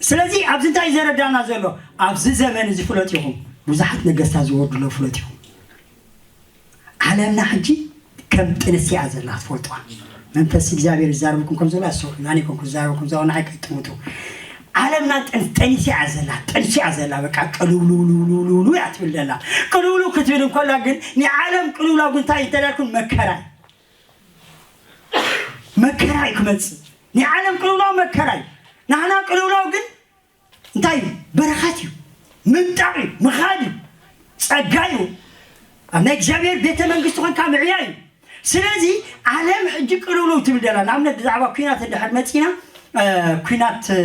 ስለዚ ኣብዚ እንታይ እዩ ዘረዳና ዘሎ? ኣብዚ ዘመን እዚ ፍለጡ ኢኹም፣ ብዙሓት ነገስታት ዝወርዱ ኣለዉ፣ ፍለጡ ኢኹም። ዓለምና ሕጂ ከም ጥንሲ እያ ዘላ፣ ትፈልጡዋ። መንፈስ እግዚኣብሔር ይዛረበኩም ከም ዘሎ ኣስተውዕሉ። ኣነ ይኮንኩ ዝዛረበኩም፣ እዛ ንዓይ ከይጥምቱ። ዓለምና ጥን-፣ ጠኒሳ እያ ዘላ፣ ጠኒሳ እያ ዘላ። በቃ ቅልውልውልውልውልው እያ ትብል ዘላ። ቅልውልው ክትብል እንከላ ግን፣ ንዓለም ቅልውላው ግን እንታይ እዩ ተዳልኩም? መከራ እዩ። መከራ እዩ ክመጽእ። ናይ ዓለም ቅልውላው መከራ እዩ። ናህና ቅልውላው ግን እንታይ እዩ? በረኸት እዩ። ምምጣቕ እዩ። ምኻድ እዩ። ጸጋ እዩ። ኣብ ናይ እግዚኣብሔር ቤተ መንግስቲ ኮንካ ምዕያይ እዩ። ስለዚ ዓለም ሕጂ ቅልውልው ትብል ደላ። ንኣብነት ብዛዕባ ኩናት እንድሕር መፂና፣ እ፣ ኩናት፣ እ፣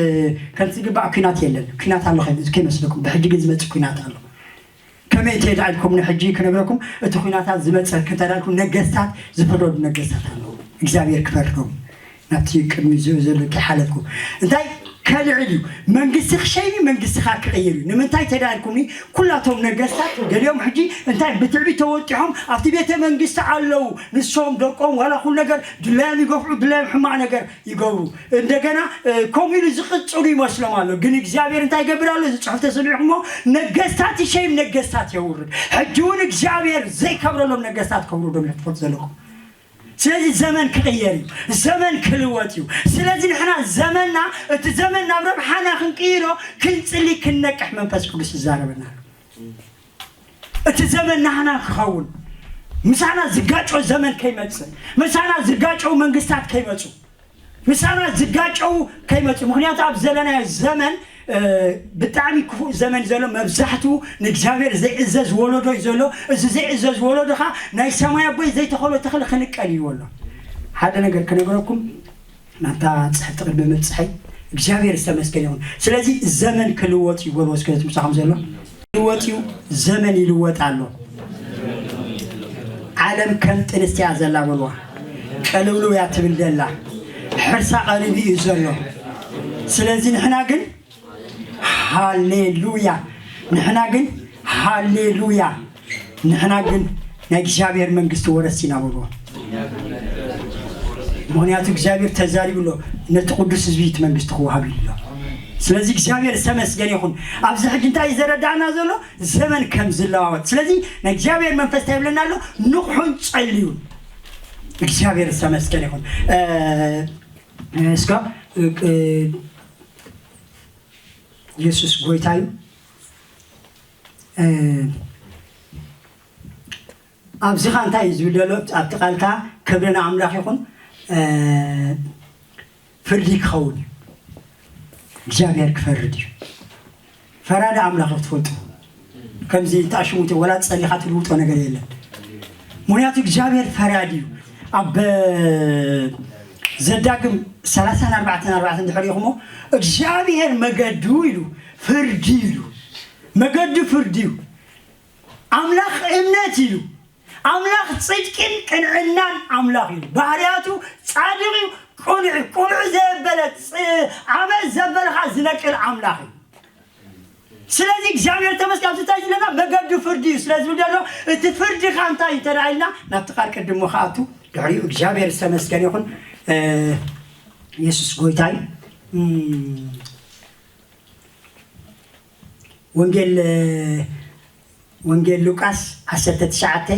ከምቲ ዝግባእ ኩናት የለን። ኩናት ኣሎ ከይ-፣ ከይመስለኩም፣ ብሕጂ ግን ዝመፅእ ኩናት ኣሎ። ከመይ እንተ ኢልኩም ንሕጂ ክነግረኩም፣ እቲ ኩናታት ዝመፀ ከተዳልኩም ነገስታት ዝፈረዱ ነገስታት ኣለዉ። እግዚኣብሔር ክፈርዶም ናብቲ ቅድሚ ዝ-፣ ዘሎ ከይሓለፍኩ። እንታይ ከልዕል እዩ? መንግስቲ ክሸይኒ መንግስቲ ካ ክቕይር እዩ። ንምንታይ ተዳልኩምኒ? ኩላቶም ነገስታት ገሊኦም ሕጂ እንታይ ብትዕቢት ተወጢሖም ኣብቲ ቤተ መንግስቲ ኣለዉ። ንሶም ደቆም ዋላ ኩሉ ነገር ድላዮም ይገፍዑ፣ ድላዮም ሕማቕ ነገር ይገብሩ። እንደገና፣ እ፣ ከምኡ ኢሉ ዝቕጽሉ ይመስሎም ኣሎ። ግን እግዚኣብሔር እንታይ ይገብር ኣሎ? እዚ ጽሑፍ ተሰሚዕኩሞ፣ ነገስታት ይሸይም፣ ነገስታት የውርድ። ሕጂ እውን እግዚኣብሔር ዘይከብረሎም ነገስታት ከውርዶም ኢኹም ትፈልጡ ዘለኹም። ስለዚ ዘመን ክቕየር እዩ። ዘመን ክልወጥ እዩ። ስለዚ ንሕና ዘመንና፣ እቲ ዘመን ናብ ረብሓና ክንቅይሮ ክንጽሊ፣ ክንነቅሕ መንፈስ ቅዱስ ይዛረበና ኣሎ። እቲ ዘመን ናህና ክኸውን፣ ምሳና ዝጋጨው ዘመን ከይመጽእ፣ ምሳና ዝጋጨው መንግስታት ከይመጹ፣ ምሳና ዝጋጨው ከይመጹ። ምኽንያቱ ኣብ ዘለናዮ ዘመን፣ እ፣ ብጣዕሚ ክፉእ ዘመን ዘሎ፣ መብዛሕትኡ ንእግዚኣብሔር ዘይእዘዝ ወለዶ እዩ ዘሎ። እዚ ዘይእዘዝ ወለዶ ኸዓ ናይ ሰማይ ኣቦይ ዘይተኸሎ ተኽሊ ክንቀል እዩ ኣሎ። ሓደ ነገር ክነግረኩም፣ ናብታ ጽሕፍቲ ቅድሚ ምብጽሐይ እግዚኣብሔር ዝተመስገነ ይኹን። ስለዚ ዘመን ክልወጥ እዩ በልዎ እስከ እቲ ምሳኹም ዘሎ። ክልወጥ እዩ፣ ዘመን ይልወጥ ኣሎ። ዓለም ከም ጥንስቲ እያ ዘላ በልዋ። ቅልውልው እያ ትብል ዘላ። ሕርሳ ቀሪቡ እዩ ዘሎ። ስለዚ ንሕና ግን ሃሌሉያ። ንሕና ግን ሃሌሉያ። ንሕና ግን ናይ እግዚኣብሔር መንግስቲ ወረስቲ ኢና በልዎ። ምኽንያቱ እግዚኣብሔር ተዛሪቡ ኣሎ፣ ነቲ ቅዱስ ህዝቢ እቲ መንግስቲ ክወሃብ ኢሉ ኣሎ። ስለዚ እግዚኣብሔር ዝተመስገነ ይኹን። ኣብዚ ሕጂ እንታይ እዩ ዘረዳእና ዘሎ? ዘመን ከም ዝለዋወጥ። ስለዚ ናይ እግዚኣብሔር መንፈስ እንታይ ይብለና ኣሎ? ንቕሑን ጸልዩን። እግዚኣብሔር ዝተመስገነ ይኹን። እ፣ እስከ፣ እ፣ የሱስ ጎይታ እዩ። እ፣ ኣብዚ ኸ እንታይ እዩ ዝብል ዘሎ? ኣብቲ ቃልካ ክብሪ ንኣምላኽ ይኹን፣ እ፣ ፍርዲ ክኸውን እዩ። እግዚኣብሔር ክፈርድ እዩ። ፈራዲ ኣምላኽ እዩ፣ ክትፈልጡ። ከምዚ እንተኣሽሙት ወላ ጸሊኻ ትልውጦ ነገር የለን። ምኽንያቱ እግዚኣብሔር ፈራዲ እዩ። ኣብ ዘዳግም ሰላሳን ኣርባዕተን ኣርባዕተን እንድሕር ኢኹሞ፣ እግዚኣብሔር መገዱ ኢሉ ፍርዲ ኢሉ። መገዱ ፍርዲ እዩ። ኣምላኽ እምነት ኢሉ። ኣምላኽ ጽድቅን ቅንዕናን ኣምላኽ እዩ። ባህርያቱ ጻድቕ እዩ፣ ቅኑዕ እዩ። ቅኑዕ ዘበለ፣ ጽ-፣ ዓመጽ ዘበለ ኸኣ ዝነቅል ኣምላኽ እዩ። ስለዚ እግዚኣብሔር ተመስገን፣ ኣብዚ እንታይ ዝለና መገዱ ፍርዲ እዩ። ስለ ዝብል ዘሎ እቲ ፍርዲ ኸኣ እንታይ እዩ እንተ ደኣ ኢልና ናብቲ ቃል ቅድም ክኣቱ ድሕሪኡ እግዚኣብሔር ዝተመስገነ ይኹን። እ፣ የሱስ ጎይታ እዩ። እም፣ ወንጌል፣ ወንጌል ሉቃስ ዓሰርተ ትሽዓተ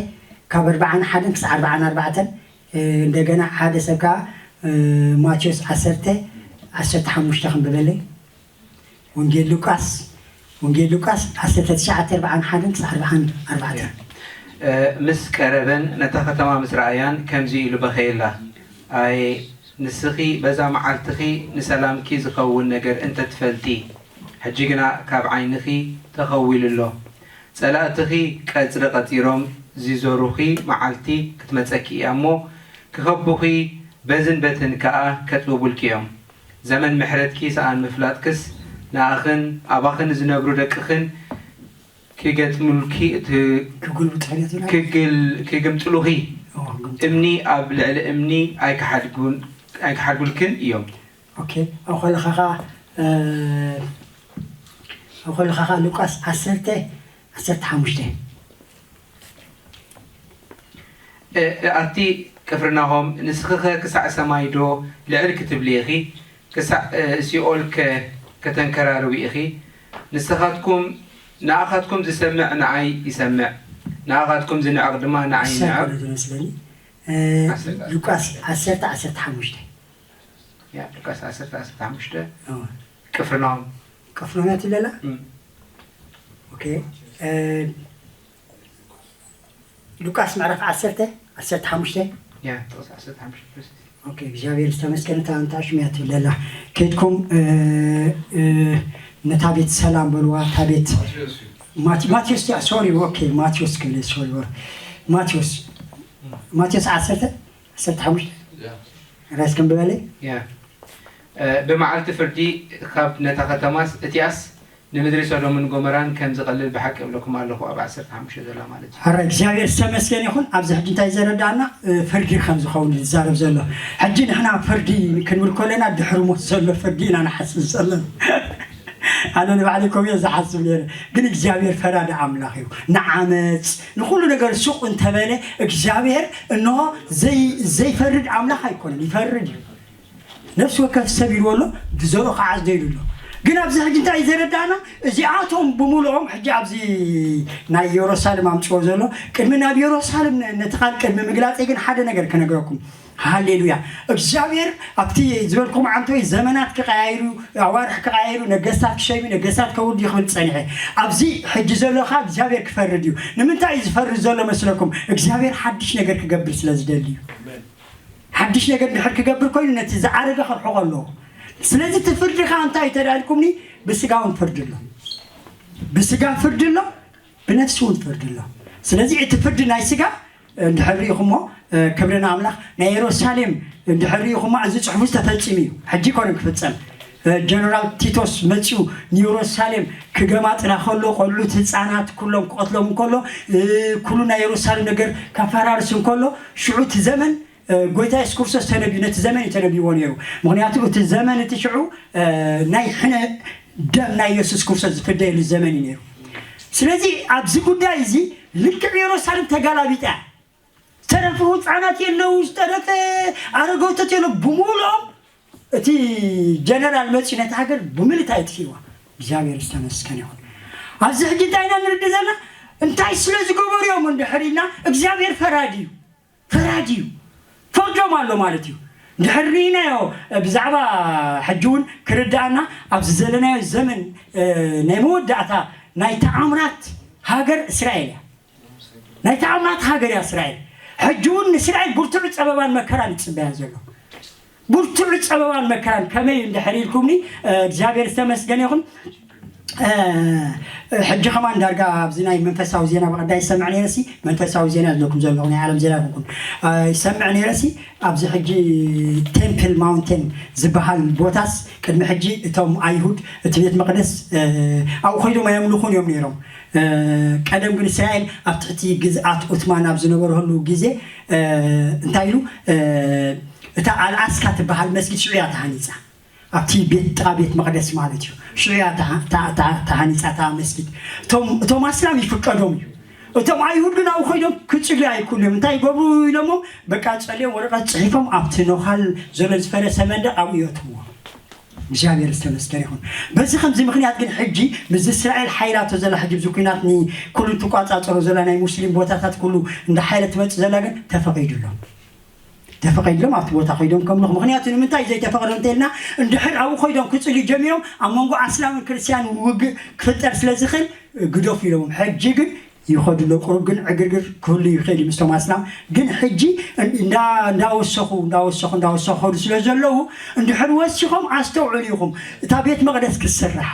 ካብ ኣርብዓን ሓደን ክሳዕ ኣርብዓን ኣርባዕተን፣ እ፣ እንደገና ሓደ ሰብ ከኣ፣ እ፣ ማቴዎስ ዓሰርተ ዓሰርተ ሓሙሽተ ክንብበለይ። ወንጌል ሉቃስ፣ ወንጌል ሉቃስ ዓሰርተ ትሽዓተ ኣርብዓን ሓደን ክሳዕ ኣርብዓን ኣርባዕተን። እ፣ ምስ ቀረበን ነታ ከተማ ምስ ረኣያን ከምዚ ኢሉ በኸየላ፣ ኣየ ንስኺ በዛ መዓልትኺ ንሰላምኪ ዝኸውን ነገር እንተ ትፈልጢ፣ ሕጂ ግና ካብ ዓይንኺ ተኸዊሉ ኣሎ። ጸላእትኺ ቀጽሪ ቀጺሮም ዚዞሩኺ መዓልቲ ክትመጸኪ እያ እሞ፣ ክኸቡኺ በዝን በትን ከኣ ከጥብቡልኪ እዮም። ዘመን ምሕረትኪ ሰኣን ምፍላጥክስ፣ ንኣኽን ኣባኽን ዝነብሩ ደቅኽን ክገጥምልኪ፣ እቲ ክጉልብጡ ሕልየት ይብላ። ክግል-፣ ክግምጥሉኺ፣ ኦ፣ ክግምጥሉ። እምኒ ኣብ ልዕሊ እምኒ ኣይክሓድጉን-፣ ኣይክሓድጉልክን እዮም። ኦኬ፣ ኣብ ከለኻ ኸዓ፣ እ፣ ኣብ ከለኻ ኸዓ ሉቃስ ዓሰርተ፣ ዓሰርተ ሓሙሽተ። እ፣ ኣቲ ቅፍርናሆም፣ ንስኺኸ ክሳዕ ሰማይ ዶ ልዕል ክትብሊ ኢኺ? ክሳዕ፣ እ፣ ሲኦልከ ከተንከራርዊ ኢኺ? ንስኻትኩም፣ ንኣኻትኩም ዝሰምዕ ንኣይ ይሰምዕ፣ ንኣኻትኩም ዝንዕቕ ድማ ንኣይ ዓሰርተ ይንዕቕ። ዶ ዝመስለኒ? እ፣ ዓሰርተ፣ ሉቃስ ዓሰርተ፣ ዓሰርተ ሓሙሽተ። ያ፣ ሉቃስ ዓሰርተ፣ ዓሰርተ ሓሙሽተ። እወ። ቅፍርናሆም። ቅፍርናሆም እያ ትብለላ? እም። ኦኬ። እ፣ ሉቃስ ምዕራፍ ዓሰርተ፣ ዓሰርተ ሓሙሽተ። ያ፣ ጥቕሲ ዓሰርተ ሓሙሽተ፣ ፕሪሲስ። ኦኬ፣ እግዚኣብሔር ዝተመስገነ፣ እታ እንታ ሽም እያ ትብለላ። ከይድኩም፣ እ፣ እ፣ ነታ ቤት ሰላም በልዋ፣ እታ ቤት፣ ማቴዎስ ያ ሶሪ ኦኬ ማቴዎስ ክብል ሶሪ ማቴዎስ ማቴዎስ ዓሰርተ ዓሰርተ ሓሙሽተ ራስ ከም ብበለ ብመዓልቲ ፍርዲ ካብ ነታ ከተማስ እቲኣስ ንምድሪ ሶዶምን ጎመራን ከም ዝቐልል ብሓቂ እብለኩም ኣለኹ ኣብ ዓሰርተ ሓሙሽተ ዘላ ማለት እዩ። ሕራይ እግዚኣብሔር ዝተመስገን ይኹን። ኣብዚ ሕጂ እንታይ ዘረዳእና ፍርዲ ከም ዝኸውን ዝዛረብ ዘሎ። ሕጂ ንሕና ፍርዲ ክንብል ከለና ድሕሪ ሞት ዘሎ ፍርዲ ኢና ንሓስብ ዘለና። ኣነ ንባዕለይ ከምኡ እየ ዝሓስብ ነይረ። ግን እግዚኣብሔር ፈራዲ ኣምላኽ እዩ። ንዓመፅ ንኹሉ ነገር ሱቕ እንተበለ እግዚኣብሔር እንሆ ዘይፈርድ ኣምላኽ ኣይኮነን፣ ይፈርድ እዩ። ነፍሲ ወከፍ ሰብ ኢልዎ ኣሎ፣ ብዘርኡ ከዓ ኣዝደይሉ ኣሎ። ግን ኣብዚ ሕጂ እንታይ እዩ ዘረዳእና? እዚኣቶም ብምሉኦም ሕጂ ኣብዚ ናይ የሩሳሌም ኣምፅዎ ዘሎ ቅድሚ ናብ የሩሳሌም ነቲ ቃል ቅድሚ ምግላፀይ ግን ሓደ ነገር ክነግረኩም። ሃሌሉያ እግዚኣብሔር ኣብቲ ዝበልኩም ዓንተወይ ዘመናት ክቀያይሩ ኣዋርሕ ክቀያይሩ ነገስታት ክሸይሙ ነገስታት ከውድ ይኽብል ፀኒሐ ኣብዚ ሕጂ ዘሎ ከዓ እግዚኣብሔር ክፈርድ እዩ። ንምንታይ እዩ ዝፈርድ ዘሎ መስለኩም? እግዚኣብሔር ሓድሽ ነገር ክገብር ስለ ዝደሊ እዩ። ሓድሽ ነገር ድሕር ክገብር ኮይኑ ነቲ ዝዓረገ ከርሕቆ ኣለዎ። ስለዚ እቲ ፍርዲ ከዓ እንታይ እዩ ተዳልኩምኒ? ብስጋ እውን ፍርዲ ኣሎ፣ ብስጋ ፍርዲ ኣሎ፣ ብነፍሲ እውን ፍርዲ ኣሎ። ስለዚ እቲ ፍርዲ ናይ ስጋ እንድሕር ርኢኹሞ ክብሪ ንኣምላኽ ናይ የሩሳሌም እንድሕር ርኢኹማ እዚ ፅሑፍ ዝተፈፂሙ እዩ። ሕጂ ይኮነ ክፍፀም ጀነራል ቲቶስ መፂኡ ንየሩሳሌም ክገማጥላ ከሎ ቆልዑት ህፃናት ኩሎም ክቐትሎም እንከሎ ኩሉ ናይ የሩሳሌም ነገር ከፈራርስ እንከሎ ሽዑ እቲ ዘመን ጎይታ የሱስ ክርስቶስ ተነቢዩ ነቲ ዘመን እዩ ተነቢዎ ነይሩ። ምክንያቱ እቲ ዘመን እቲ ሽዑ ናይ ሕነ ደም ናይ የሱስ ክርስቶስ ዝፍደየሉ ዘመን እዩ ነይሩ። ስለዚ ኣብዚ ጉዳይ እዚ ልክዕ የሩሳሌም ተጋላቢጣ እያ። ዝተረፉ ህፃናት የለው፣ ዝተረፈ ኣረገውተት የለው፣ ብምሉኦም እቲ ጀነራል መፂኡ ነቲ ሃገር ብምልታ የጥፊእዋ። እግዚኣብሔር ዝተመስገን ይኹን። ኣብዚ ሕጂ እንታይ ኢና ንርዲ ዘለና? እንታይ ስለ ዝገበሩ እዮም እንድሕር ኢልና እግዚኣብሔር ፈራዲ እዩ። ፈራዲ እዩ። ፈርዶም ኣሎ ማለት እዩ። እንድሕር ርኢናዮ ብዛዕባ ሕጂ እውን ክርዳእና ኣብዚ ዘለናዮ ዘመን ናይ መወዳእታ ናይ ተኣምራት ሃገር እስራኤል እያ። ናይ ተኣምራት ሃገር እያ እስራኤል። ሕጂ እውን ንእስራኤል ብርቱዕ ፀበባን መከራን ይፅበያ ዘሎ። ብርቱዕ ፀበባን መከራን ከመይ እንድሕር ኢልኩምኒ እግዚኣብሔር ዝተመስገን ይኹን። ሕጂ ከማን ዳርጋ ኣብዚ ናይ መንፈሳዊ ዜና ብቐዳይ ይሰምዕ ነይረ ሲ መንፈሳዊ ዜና ዝለኩም ዘለኹ ናይ ዓለም ዜና ይኹንኩም ይሰምዕ ነይረ ሲ ኣብዚ ሕጂ ቴምፕል ማውንቴን ዝበሃል ቦታስ ቅድሚ ሕጂ እቶም ኣይሁድ እቲ ቤት መቅደስ ኣብኡ ኮይዶም ኣየምልኹን እዮም ነይሮም። ቀደም ግን እስራኤል ኣብ ትሕቲ ግዝኣት ኡትማን ኣብ ዝነበረሉ ግዜ እንታይ ኢሉ እታ ኣልኣስካ ትበሃል መስጊድ ሽዑ እያ ተሃኒፃ። ኣብቲ ቤት ጥቓ ቤት መቕደስ ማለት እዩ። ሽዑ እያ ተሃኒፃ እታ መስጊድ። እቶም ኣስላም ይፍቀዶም እዩ። እቶም ኣይሁድ ግን ኣብኡ ኮይዶም ክፅልዩ ኣይክእሉ እዮም። እንታይ ይገብሩ ኢሎሞም? በቃ ፀልዮም ወረቐት ፅሒፎም ኣብቲ ነዃል ዘሎ ዝፈረሰ መንደቕ ኣብኡ የእትውዎ። እግዚኣብሔር ዝተመስገነ ይኹን። በዚ ከምዚ ምኽንያት ግን ሕጂ ምስ እስራኤል ሓይላቶ ዘላ ሕጂ ብዚ ኩናት ንኩሉ ትቋፃፀሮ ዘላ ናይ ሙስሊም ቦታታት ኩሉ እንዳ ሓይለ ትመፅእ ዘላ ግን ተፈቒዱሎም ተፈቒድሎም ኣብቲ ቦታ ኮይዶም ከምልኹ። ምኽንያቱ ንምንታይ ዘይተፈቕደ እንተኢልና እንድሕር ኣብኡ ኮይዶም ክፅልዩ ጀሚሮም ኣብ መንጎ ኣስላምን ክርስትያን ውግእ ክፍጠር ስለ ዝኽእል ግደፉ ኢሎሞም። ሕጂ ግን ይኸዱ ኣለዉ። ቁሩብ ግን ዕግርግር ክህሉ ይኽእል እዩ ምስቶም ኣስላም። ግን ሕጂ እንዳወሰኹ እንዳወሰኹ እንዳወሰኹ ከዱ ስለ ዘለዉ እንድሕር ወሲኾም ኣስተውዕሉ ኢኹም። እታ ቤት መቕደስ ክትስራሕ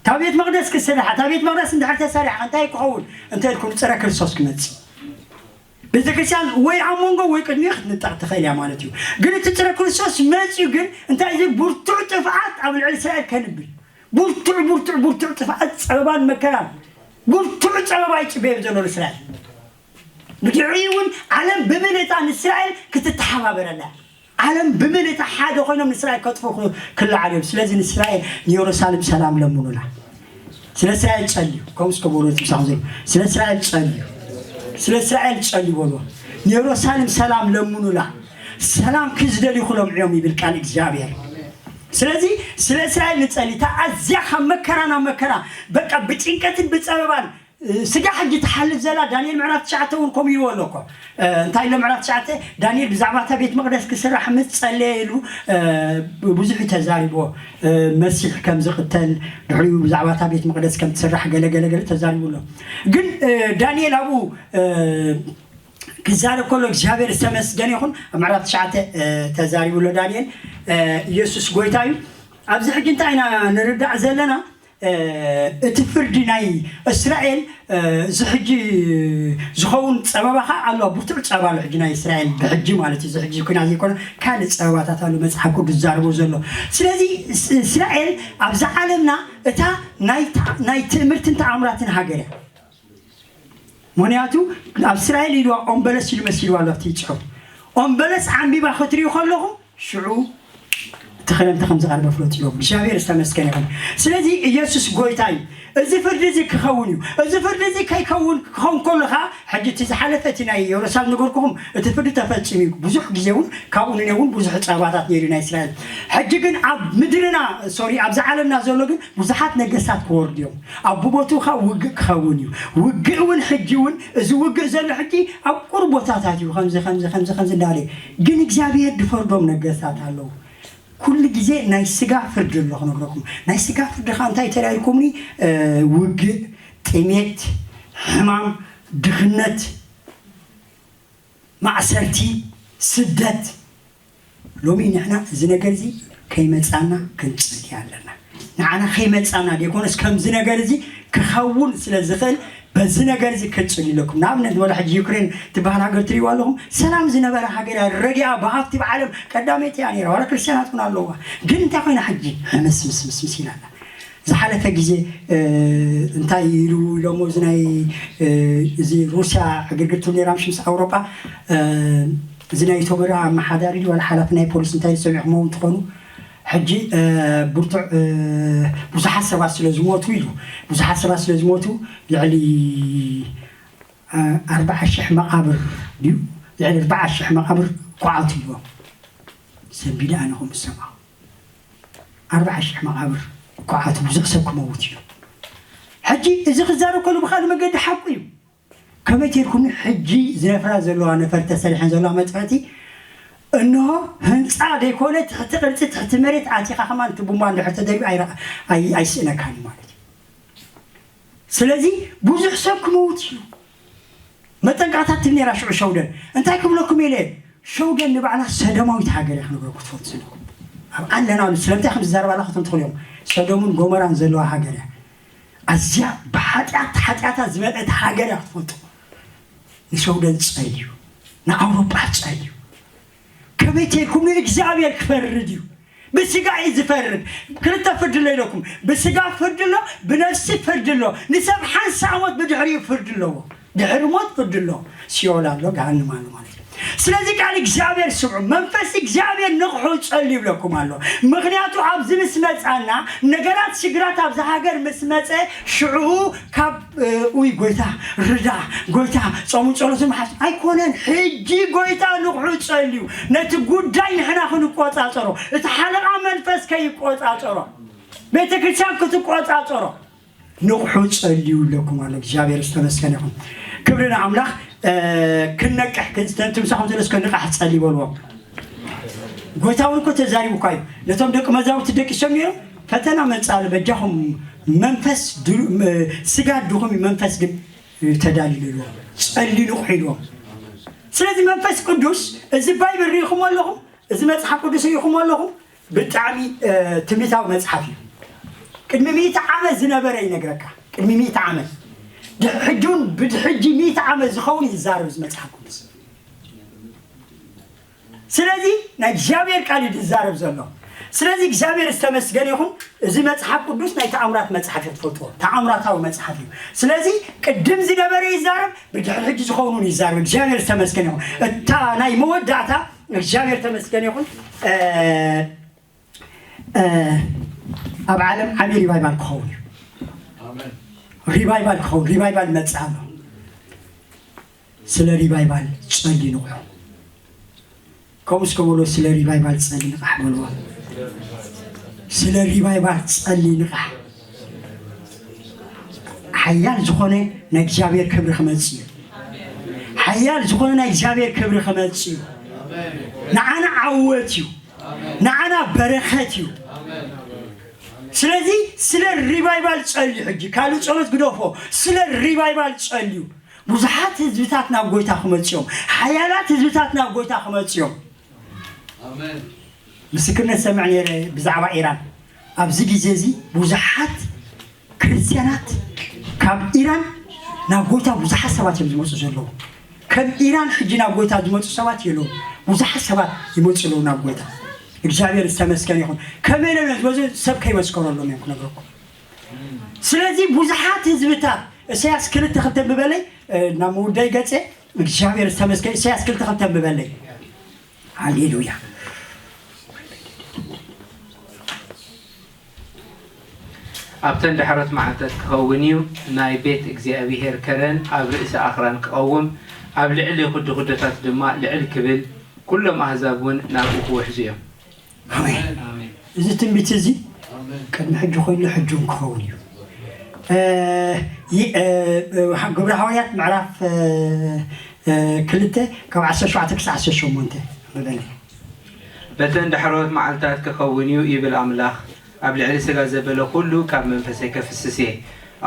እታ ቤት መቕደስ ክትስራሕ እታ ቤት መቕደስ እንድሕር ተሰሪሓ እንታይ ክኸውን እንተ ኢልኩም ፀረ ክርስቶስ ክመፅእ ቤተክርስትያን ወይ ኣብ መንጎ ወይ ቅድሚኡ ክትንጠቕ ትኽእል እያ ማለት እዩ። ግን እቲ ፅረ ክርስቶስ መፂኡ ግን እንታይ እዚ ብርቱዕ ጥፍኣት ኣብ ልዕሊ እስራኤል ከንብል ብርቱዕ ብርቱዕ ብርቱዕ ጥፍኣት ፀበባን መከራን ብርቱዕ ፀበባ ይፅበዮም ዘሎ ንእስራኤል። ብድሕሪኡ እውን ዓለም ብምልእታ ንእስራኤል ክትተሓባበረላ ዓለም ብምልእታ ሓደ ኮይኖም ንእስራኤል ከጥፉ ክለዓሉ እዮም። ስለዚ ንእስራኤል ንየሩሳሌም ሰላም ለምኑላ። ስለ እስራኤል ጸልዩ። ከምኡስ ከበሮ ትምሳኹ ዘሎ ስለ እስራኤል ጸልዩ። ስለ እስራኤል ጸልዩ በልዎ። ንየሩሳሌም ሰላም ለምኑላ። ሰላም ክዝደልዩ ክለምዕዮም ይብል ቃል እግዚኣብሔር። ስለዚ ስለ እስራኤል ንጸሊ። እታ ኣዝያ ካብ መከራ ናብ መከራ በቃ ብጭንቀትን ብጸበባን ስጋ ሕጂ ትሓልፍ ዘላ ዳንኤል ምዕራፍ ትሽዓተ እውን ከምኡ ይብዎ ኣሎ እኮ። እንታይ ኢሎ ምዕራፍ ትሽዓተ ዳንኤል ብዛዕባ እታ ቤት መቕደስ ክስራሕ ምስ ጸለየ ኢሉ ብዙሕ እዩ ተዛሪብዎ። መሲሕ ከም ዝቕተል ድሕሪኡ ብዛዕባ እታ ቤት መቕደስ ከም ትስራሕ ገለ ገለ ገለ ተዛሪቡ ኣሎ። ግን ዳንኤል ኣብኡ ክዛረብ ከሎ እግዚኣብሔር ዝተመስገነ ይኹን ኣብ ምዕራፍ ትሽዓተ ተዛሪቡ ኣሎ ዳንኤል። ኢየሱስ ጎይታ እዩ። ኣብዚ ሕጂ እንታይ ኢና ንርዳእ ዘለና? እቲ ፍርዲ ናይ እስራኤል እዚ ሕጂ ዝኸውን ጸበባ ኸዓ ኣሎ። ብርቱዕ ጸበባ ኣሎ ሕጂ ናይ እስራኤል ብሕጂ ማለት እዩ። እዚ ሕጂ ኩናት ዘይኮነ ካልእ ጸበባታት ኣሎ መጽሓፍ ቅዱስ ዝዛረቦ ዘሎ። ስለዚ እስ- እስራኤል ኣብዛ ዓለምና እታ ናይ ታ- ናይ ትእምርትን ተኣምራትን ሃገር እያ። ምኽንያቱ ኣብ እስራኤል ኢልዋ ኦምበለስ ኢሉ መሲልዋ ኣሎ ኣብቲ ጽሑፍ። ኦምበለስ ዓምቢባ ክትሪኡ ከለኹም ሽዑ እቲ ክረምቲ ከም ዝቐርበ ፍለጡ ኢሎም። እግዚኣብሔር ዝተመስገነ ይኹን። ስለዚ ኢየሱስ ጎይታ እዩ። እዚ ፍርዲ እዚ ክኸውን እዩ። እዚ ፍርዲ እዚ ከይከውን ክኸውን ከሎ ኸዓ ሕጂ እቲ ዝሓለፈ እቲ ናይ የሩሳሌም ነገርኩኹም እቲ ፍርዲ ተፈጺሙ እዩ። ብዙሕ ግዜ እውን ካብኡ ንኔ እውን ብዙሕ ጸባታት ነይሩ ናይ እስራኤል። ሕጂ ግን ኣብ ምድርና ሶሪ ኣብዛ ዓለምና ዘሎ ግን ብዙሓት ነገስታት ክወርዱ እዮም። ኣብ ቦትኡ ኸዓ ውግእ ክኸውን እዩ። ውግእ እውን ሕጂ እውን እዚ ውግእ ዘሎ ሕጂ ኣብ ቁሩብ ቦታታት እዩ ከምዚ ከምዚ ከምዚ ከምዚ እንዳለ ግን እግዚኣብሔር ድፈርዶም ነገስታት ኣለዉ። ኩሉ ግዜ ናይ ስጋ ፍርዲ ኣሎ ክነግረኩም። ናይ ስጋ ፍርዲ ኸዓ እንታይ ተላኢልኩምኒ? ውግእ፣ ጥሜት፣ ሕማም፣ ድኽነት፣ ማእሰርቲ፣ ስደት። ሎሚ ንሕና እዚ ነገር እዚ ከይመጻና ክንጽሊ ኣለና። ንዓና ከይመጻና ደይኮነስ ከምዚ ነገር እዚ ክኸውን ስለ ዝኽእል በዚ ነገር እዚ ክትጽልዩ ኣለኩም። ንኣብነት ወላ ሕጂ ዩክሬን ትበሃል ሃገር ትሪእዋ ኣለኹም። ሰላም ዝነበረ ሃገር እያ። ረዲኣ ብሃብቲ ብዓለም ቀዳመይቲ እያ ነይራ። ዋላ ክርስትያናት እውን ኣለዋ። ግን እንታይ ኮይና ሕጂ? ሕምስምስምስምስ ኢላ ኣላ። ዝሓለፈ ግዜ እንታይ ኢሉ ኢሎሞ እዚ ናይ እዚ ሩስያ ዕግርግር ትብል ነይራ ምሽ ምስ ኣውሮጳ እዚ ናይ ኢትዮጵያ ኣመሓዳሪ ዋላ ሓላፊ ናይ ፖሊስ እንታይ ሰሚዕኩሞ ትኾኑ ሕጂ ብርቱዕ ብዙሓት ሰባት ስለ ዝሞቱ ኢሉ ብዙሓት ሰባት ስለ ዝሞቱ ልዕሊ ኣርባዓ ሽሕ መቓብር ድዩ ልዕሊ ኣርባዓ ሽሕ መቓብር ኳዓቱ ኢልዎም ሰንቢደ ኣነ ከም ዝሰማኹ ኣርባዓ ሽሕ መቓብር ኳዓቱ ብዙሕ ሰብ ክመውት እዩ ሕጂ እዚ ክዛረብ ከሉ ብካልእ መገዲ ሓቁ እዩ ከመይ ቴልኩም ሕጂ ዝነፍራ ዘለዋ ነፈርቲ ተሰሪሐን ዘለዋ መጥፈቲ እንሆ ህንፃ ዘይኮነ ትሕቲ ቅርፂ ትሕቲ መሬት ኣቲኻ ከማን እቲ ቡምባ እንድሕር ተደርቢ ኣይስእነካን እዩ ማለት እዩ ስለዚ ብዙሕ ሰብ ክመውት እዩ መጠንቀቕታ ትብል ነይራ ሽዑ ሸውደን እንታይ ክብለኩም ኢለ ሸውደን ንባዕላ ሰደማዊት ሃገር እያ ክነግረኩ ትፈልጡ ዘለኹም ኣብ ኣለናሉ ስለምንታይ ከም ዝዛረብ ኣላ ክትም ትኽእሉ እዮም ሰዶምን ጎመራን ዘለዋ ሃገር እያ ኣዝያ ብሓጢኣት ሓጢኣታ ዝመልአት ሃገር እያ ክትፈልጡ ንሸውደን ጸልዩ ንኣውሮጳ ጸልዩ ከመይ ተይልኩም ንእግዚኣብሔር ክፈርድ እዩ ብስጋ እዩ ዝፈርድ ክልተ ፍርዲ ኣሎ ኢለኩም ብስጋ ፍርዲ ኣሎ ብነፍሲ ፍርዲ ኣሎ ንሰብ ሓንሳእ ሞት ብድሕሪኡ ፍርዲ ኣለዎ ድሕሪ ሞት ፍርዲ ኣሎ ሲኦል ኣሎ ገሃንም ኣሎ ማለት እዩ ስለዚ ቃል እግዚኣብሔር ስምዑ መንፈስ እግዚኣብሔር ንቕሑ ጸልዩ ይብለኩም ኣሎ ምኽንያቱ ኣብዚ ምስ መጻና ነገራት ሽግራት ኣብዚ ሃገር ምስ መጸ ሽዑ ካብ ውይ ጎይታ ርዳ ጎይታ ጾሙ ጸሎቱ መሓስ ኣይኮነን ሕጂ ጎይታ ንቕሑ ጸልዩ ነቲ ጉዳይ ንሕና ክንቆጻጸሮ እቲ ሓለቓ መንፈስ ከይቆጻጸሮ ቤተ ክርስቲያን ክትቆጻጸሮ ንቕሑ ጸልዩ ይብለኩም ኣሎ እግዚኣብሔር ዝተመስገነ ይኹን ክብሪ ንኣምላኽ ክንነቅሕ ትምሳኹም ዘለስ ከንቃሕ ጸሊ በልዎም ጎይታ እውን እኮ ተዛሪቡ እኳ እዩ ነቶም ደቂ መዛውርቲ ደቂሶም ነይሮም ፈተና መጻሉ በጃኹም መንፈስ ስጋ ድኹም መንፈስ ግን ተዳልዩ ኢልዎም ጸሊ ንቑሕ ኢልዎም ስለዚ መንፈስ ቅዱስ እዚ ባይብል ርኢኹም ኣለኹም እዚ መጽሓፍ ቅዱስ ርኢኹም ኣለኹም ብጣዕሚ ትንቢታዊ መጽሓፍ እዩ ቅድሚ ሚእቲ ዓመት ዝነበረ ይነግረካ ቅድሚ ሚእቲ ዓመት ሕጁን ብድሕጂ ሚእቲ ዓመት ዝኸውን ይዛረብ እዚ መጽሓፍ ቅዱስ ስለዚ ናይ እግዚኣብሔር ቃል እዩ ዝዛረብ ዘሎ ስለዚ እግዚኣብሔር ዝተመስገነ ይኹን እዚ መጽሓፍ ቅዱስ ናይ ተኣምራት መጽሓፍ እዩ ትፈልጥዎ ተኣምራታዊ መጽሓፍ እዩ ስለዚ ቅድም ዝነበረ ይዛረብ ብድሕሪ ሕጂ ዝኸውን ይዛረብ እግዚኣብሔር ዝተመስገነ ይኹን እታ ናይ መወዳእታ እግዚኣብሔር ተመስገነ ይኹን ኣብ ዓለም ዓብዪ ሪቫይቫል ክኸውን እዩ ሪቫይቫል ክኸውን ሪቫይቫል መፅእ ኣሎ ስለ ሪቫይቫል ጸሊ ንቑሑ ከምኡስ ከመሎ ስለ ሪቫይቫል ጸሊ ንቓሕ በልዎ ስለ ሪቫይቫል ጸሊ ንቓሕ ሓያል ዝኾነ ናይ እግዚኣብሔር ክብሪ ክመጽእ እዩ ሓያል ዝኾነ ናይ እግዚኣብሔር ክብሪ ክመጽእ እዩ ንዓና ዓወት እዩ ንዓና በረኸት እዩ ስለዚ ስለ ሪቫይቫል ጸልዩ ሕጂ ካልእ ጸሎት ግደፎ ስለ ሪቫይቫል ጸልዩ ብዙሓት ህዝብታት ናብ ጎይታ ክመጽኦም ሓያላት ህዝብታት ናብ ጎይታ ክመጽኦም ምስክርነት ሰምዕ ነረ ብዛዕባ ኢራን ኣብዚ ግዜ እዚ ብዙሓት ክርስትያናት ካብ ኢራን ናብ ጎይታ ብዙሓት ሰባት እዮም ዝመፁ ዘለዉ። ከም ኢራን ሕጂ ናብ ጎይታ ዝመፁ ሰባት የለዉ። ብዙሓት ሰባት ይመፁ ኣለዉ ናብ ጎይታ። እግዚኣብሔር ዝተመስገነ ይኹን። ከመይ ኢሎም እዮም ዝበዙ? ሰብ ከይመስከረሎም እዮም ክነግረኩም። ስለዚ ብዙሓት ህዝብታት፣ እሳያስ ክልተ ክልተ ምበለይ፣ ናብ ምውዳይ ገፀ እግዚኣብሔር ዝተመስገነ። እሳያስ ክልተ ክልተ ምበለይ። ሃሌሉያ። ኣብተን ዳሕሮት መዓልታት ክኸውን እዩ፣ ናይ ቤት እግዚኣብሄር ከረን ኣብ ርእሲ ኣኽራን ክቐውም፣ ኣብ ልዕሊ ኹድኹዶታት ድማ ልዕል ክብል፣ ኵሎም ኣህዛብ እውን ናብኡ ክውሕዙ እዮም። ኣሜን። ኣሜን። እዚ ትንቢት እዚ ቅድሚ ሕጂ ኮይኑ ሕጂ እውን ክኸውን እዩ። እ፣ ይ- እ፣ እ፣ ግብረ ሃዋርያት ምዕራፍ እ፣ እ፣ ክልተ ካብ ዓሰርተ ሸውዓተ ክሳዕ ዓሰርተ ሸሞንተ በበለ። በተን ዳሕሮት መዓልታት ክኸውን እዩ ይብል ኣምላኽ፣ ኣብ ልዕሊ ሥጋ ዘበለ ኹሉ ካብ መንፈሰይ ከፍስስ እየ።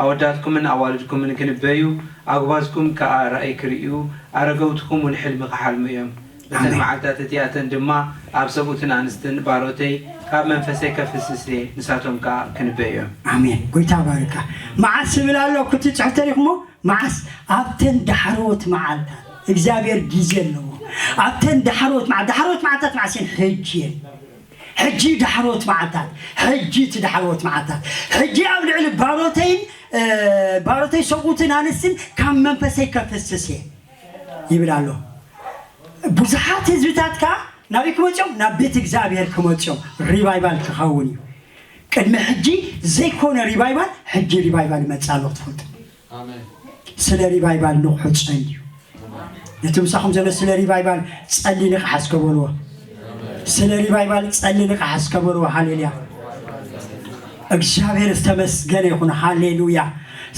ኣወዳትኩምን ኣዋልድኩምን ክንበዩ፣ ኣጉባዝኩም ከኣ ራእይ ክርእዩ፣ ኣረገውትኩም እውን ሕልሚ ክሓልሙ እዮም። በተን መዓልታት እቲኣተን ድማ ኣብ ሰብኡትን ኣንስትን ባሮተይ ካብ መንፈሰይ ከፍስስ እየ፣ ንሳቶም ከኣ ክንበዩ እዮም። ኣሜን። ጎይታ ባርካ። መዓስ ዝብል ኣሎ? ክቲ ጽሑፍ ተሪኽሞ? መዓስ? ኣብተን ዳሕሮት መዓልታት። እግዚኣብሔር ግዜ ኣለዎ። ኣብተን ዳሕሮት መዓል-፣ ዳሕሮት መዓልታት መዓስ እየን? ሕጂ እየን። ሕጂ ዳሕሮት መዓልታት፣ ሕጂ እቲ ዳሕሮት መዓልታት፣ ሕጂ ኣብ ልዕሊ ባሮተይን እ፣ ባሮተይ ሰብኡትን ኣንስትን ካብ መንፈሰይ ከፍስስ እየ ይብል ኣሎ። ብዙሓት ህዝብታት ከኣ ናበይ ክመፅኦም? ናብ ቤት እግዚኣብሔር ክመፅኦም፣ ሪቫይቫል ክኸውን እዩ። ቅድሚ ሕጂ ዘይኮነ ሪቫይቫል ሕጂ ሪቫይቫል ይመፅእ ኣሎ ክትፈልጡ። ስለ ሪቫይቫል ንቑሑ ጸልዩ። ነቲ ምሳኹም ዘሎ ስለ ሪቫይቫል ጸሊ ንቕሓ እስከ በልዎ። ስለ ሪቫይቫል ጸሊ ንቕሓ እስከ በልዎ። ሃሌሉያ። እግዚኣብሔር ዝተመስገነ ይኹን። ሃሌሉያ።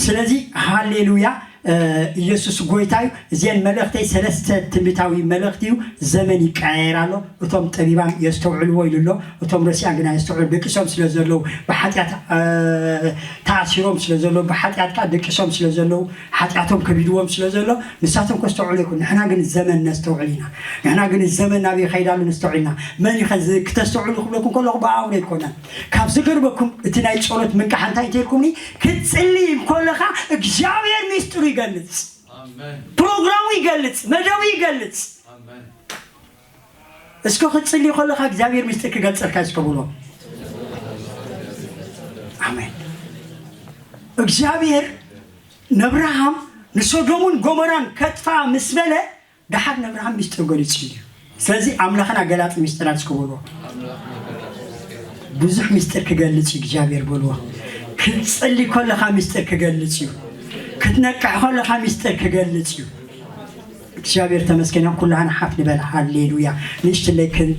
ስለዚ ሃሌሉያ፣ እ፣ ኢየሱስ ጎይታ እዩ። እዚአን መልእኽተይ ሰለስተ ትንቢታዊ መልእኽቲ እዩ። ዘመን ይቀያየር ኣሎ። እቶም ጠቢባን የስተውዕልዎ ኢሉ ኣሎ። እቶም ረሲኣን ግና የስተውዕሉ ደቂሶም ስለ ዘለዉ፣ ብሓጢኣት፣ እ፣ ተኣሲሮም ስለ ዘለዉ፣ ብሓጢኣት ከኣ ደቂሶም ስለ ዘለዉ፣ ሓጢኣቶም ከቢድዎም ስለ ዘሎ፣ ንሳቶም ከስተውዕሉ ይኹን። ንሕና ግን ዘመን ነስተውዕል ኢና። ንሕና ግን ዘመን ናበይ ይኸይድ ኣሎ ነስተውዕል ኢና። መን ይኸ-፣ ዝ-፣ ክተስተውዕሉ ክብለኩም ከለኹ ብኣውን ኣይኮነን። ካብ ዝገርመኩም እቲ ናይ ጸሎት ምንቃሕ እንታይ እንተኢልኩምኒ፣ ክትጽሊ ከለኻ እግዚኣብሔር ሚስጥሩ ይገልጽ። ኣሜን። ፕሮግራሙ ይገልጽ፣ መደቡ ይገልጽ። ኣሜን። እስከ ክትጽሊ ከለኻ እግዚኣብሔር ሚስጥር ክገልጸልካ እዩ እስከ ብሎ። ኣሜን። እግዚኣብሔር ነብርሃም ንሶዶምን ጎሞራን ከጥፋ ምስ በለ፣ ደሓር ነብርሃም ሚስጥር ገሊጹ እዩ። ስለዚ ኣምላኽና ገላጺ ሚስጥራት እስከ በልዎ። ብዙሕ ሚስጥር ክገልጽ እዩ እግዚኣብሔር በልዎ። ክትጽሊ ከለኻ ሚስጥር ክገልጽ እዩ። ክትነቅሕ ከለኻ ሚስጥር ክገልጽ እዩ። እግዚኣብሔር ተመስገን። ኩላህና ሓፍ ንበል። ሃሌሉያ። ንእሽትለይ ክን-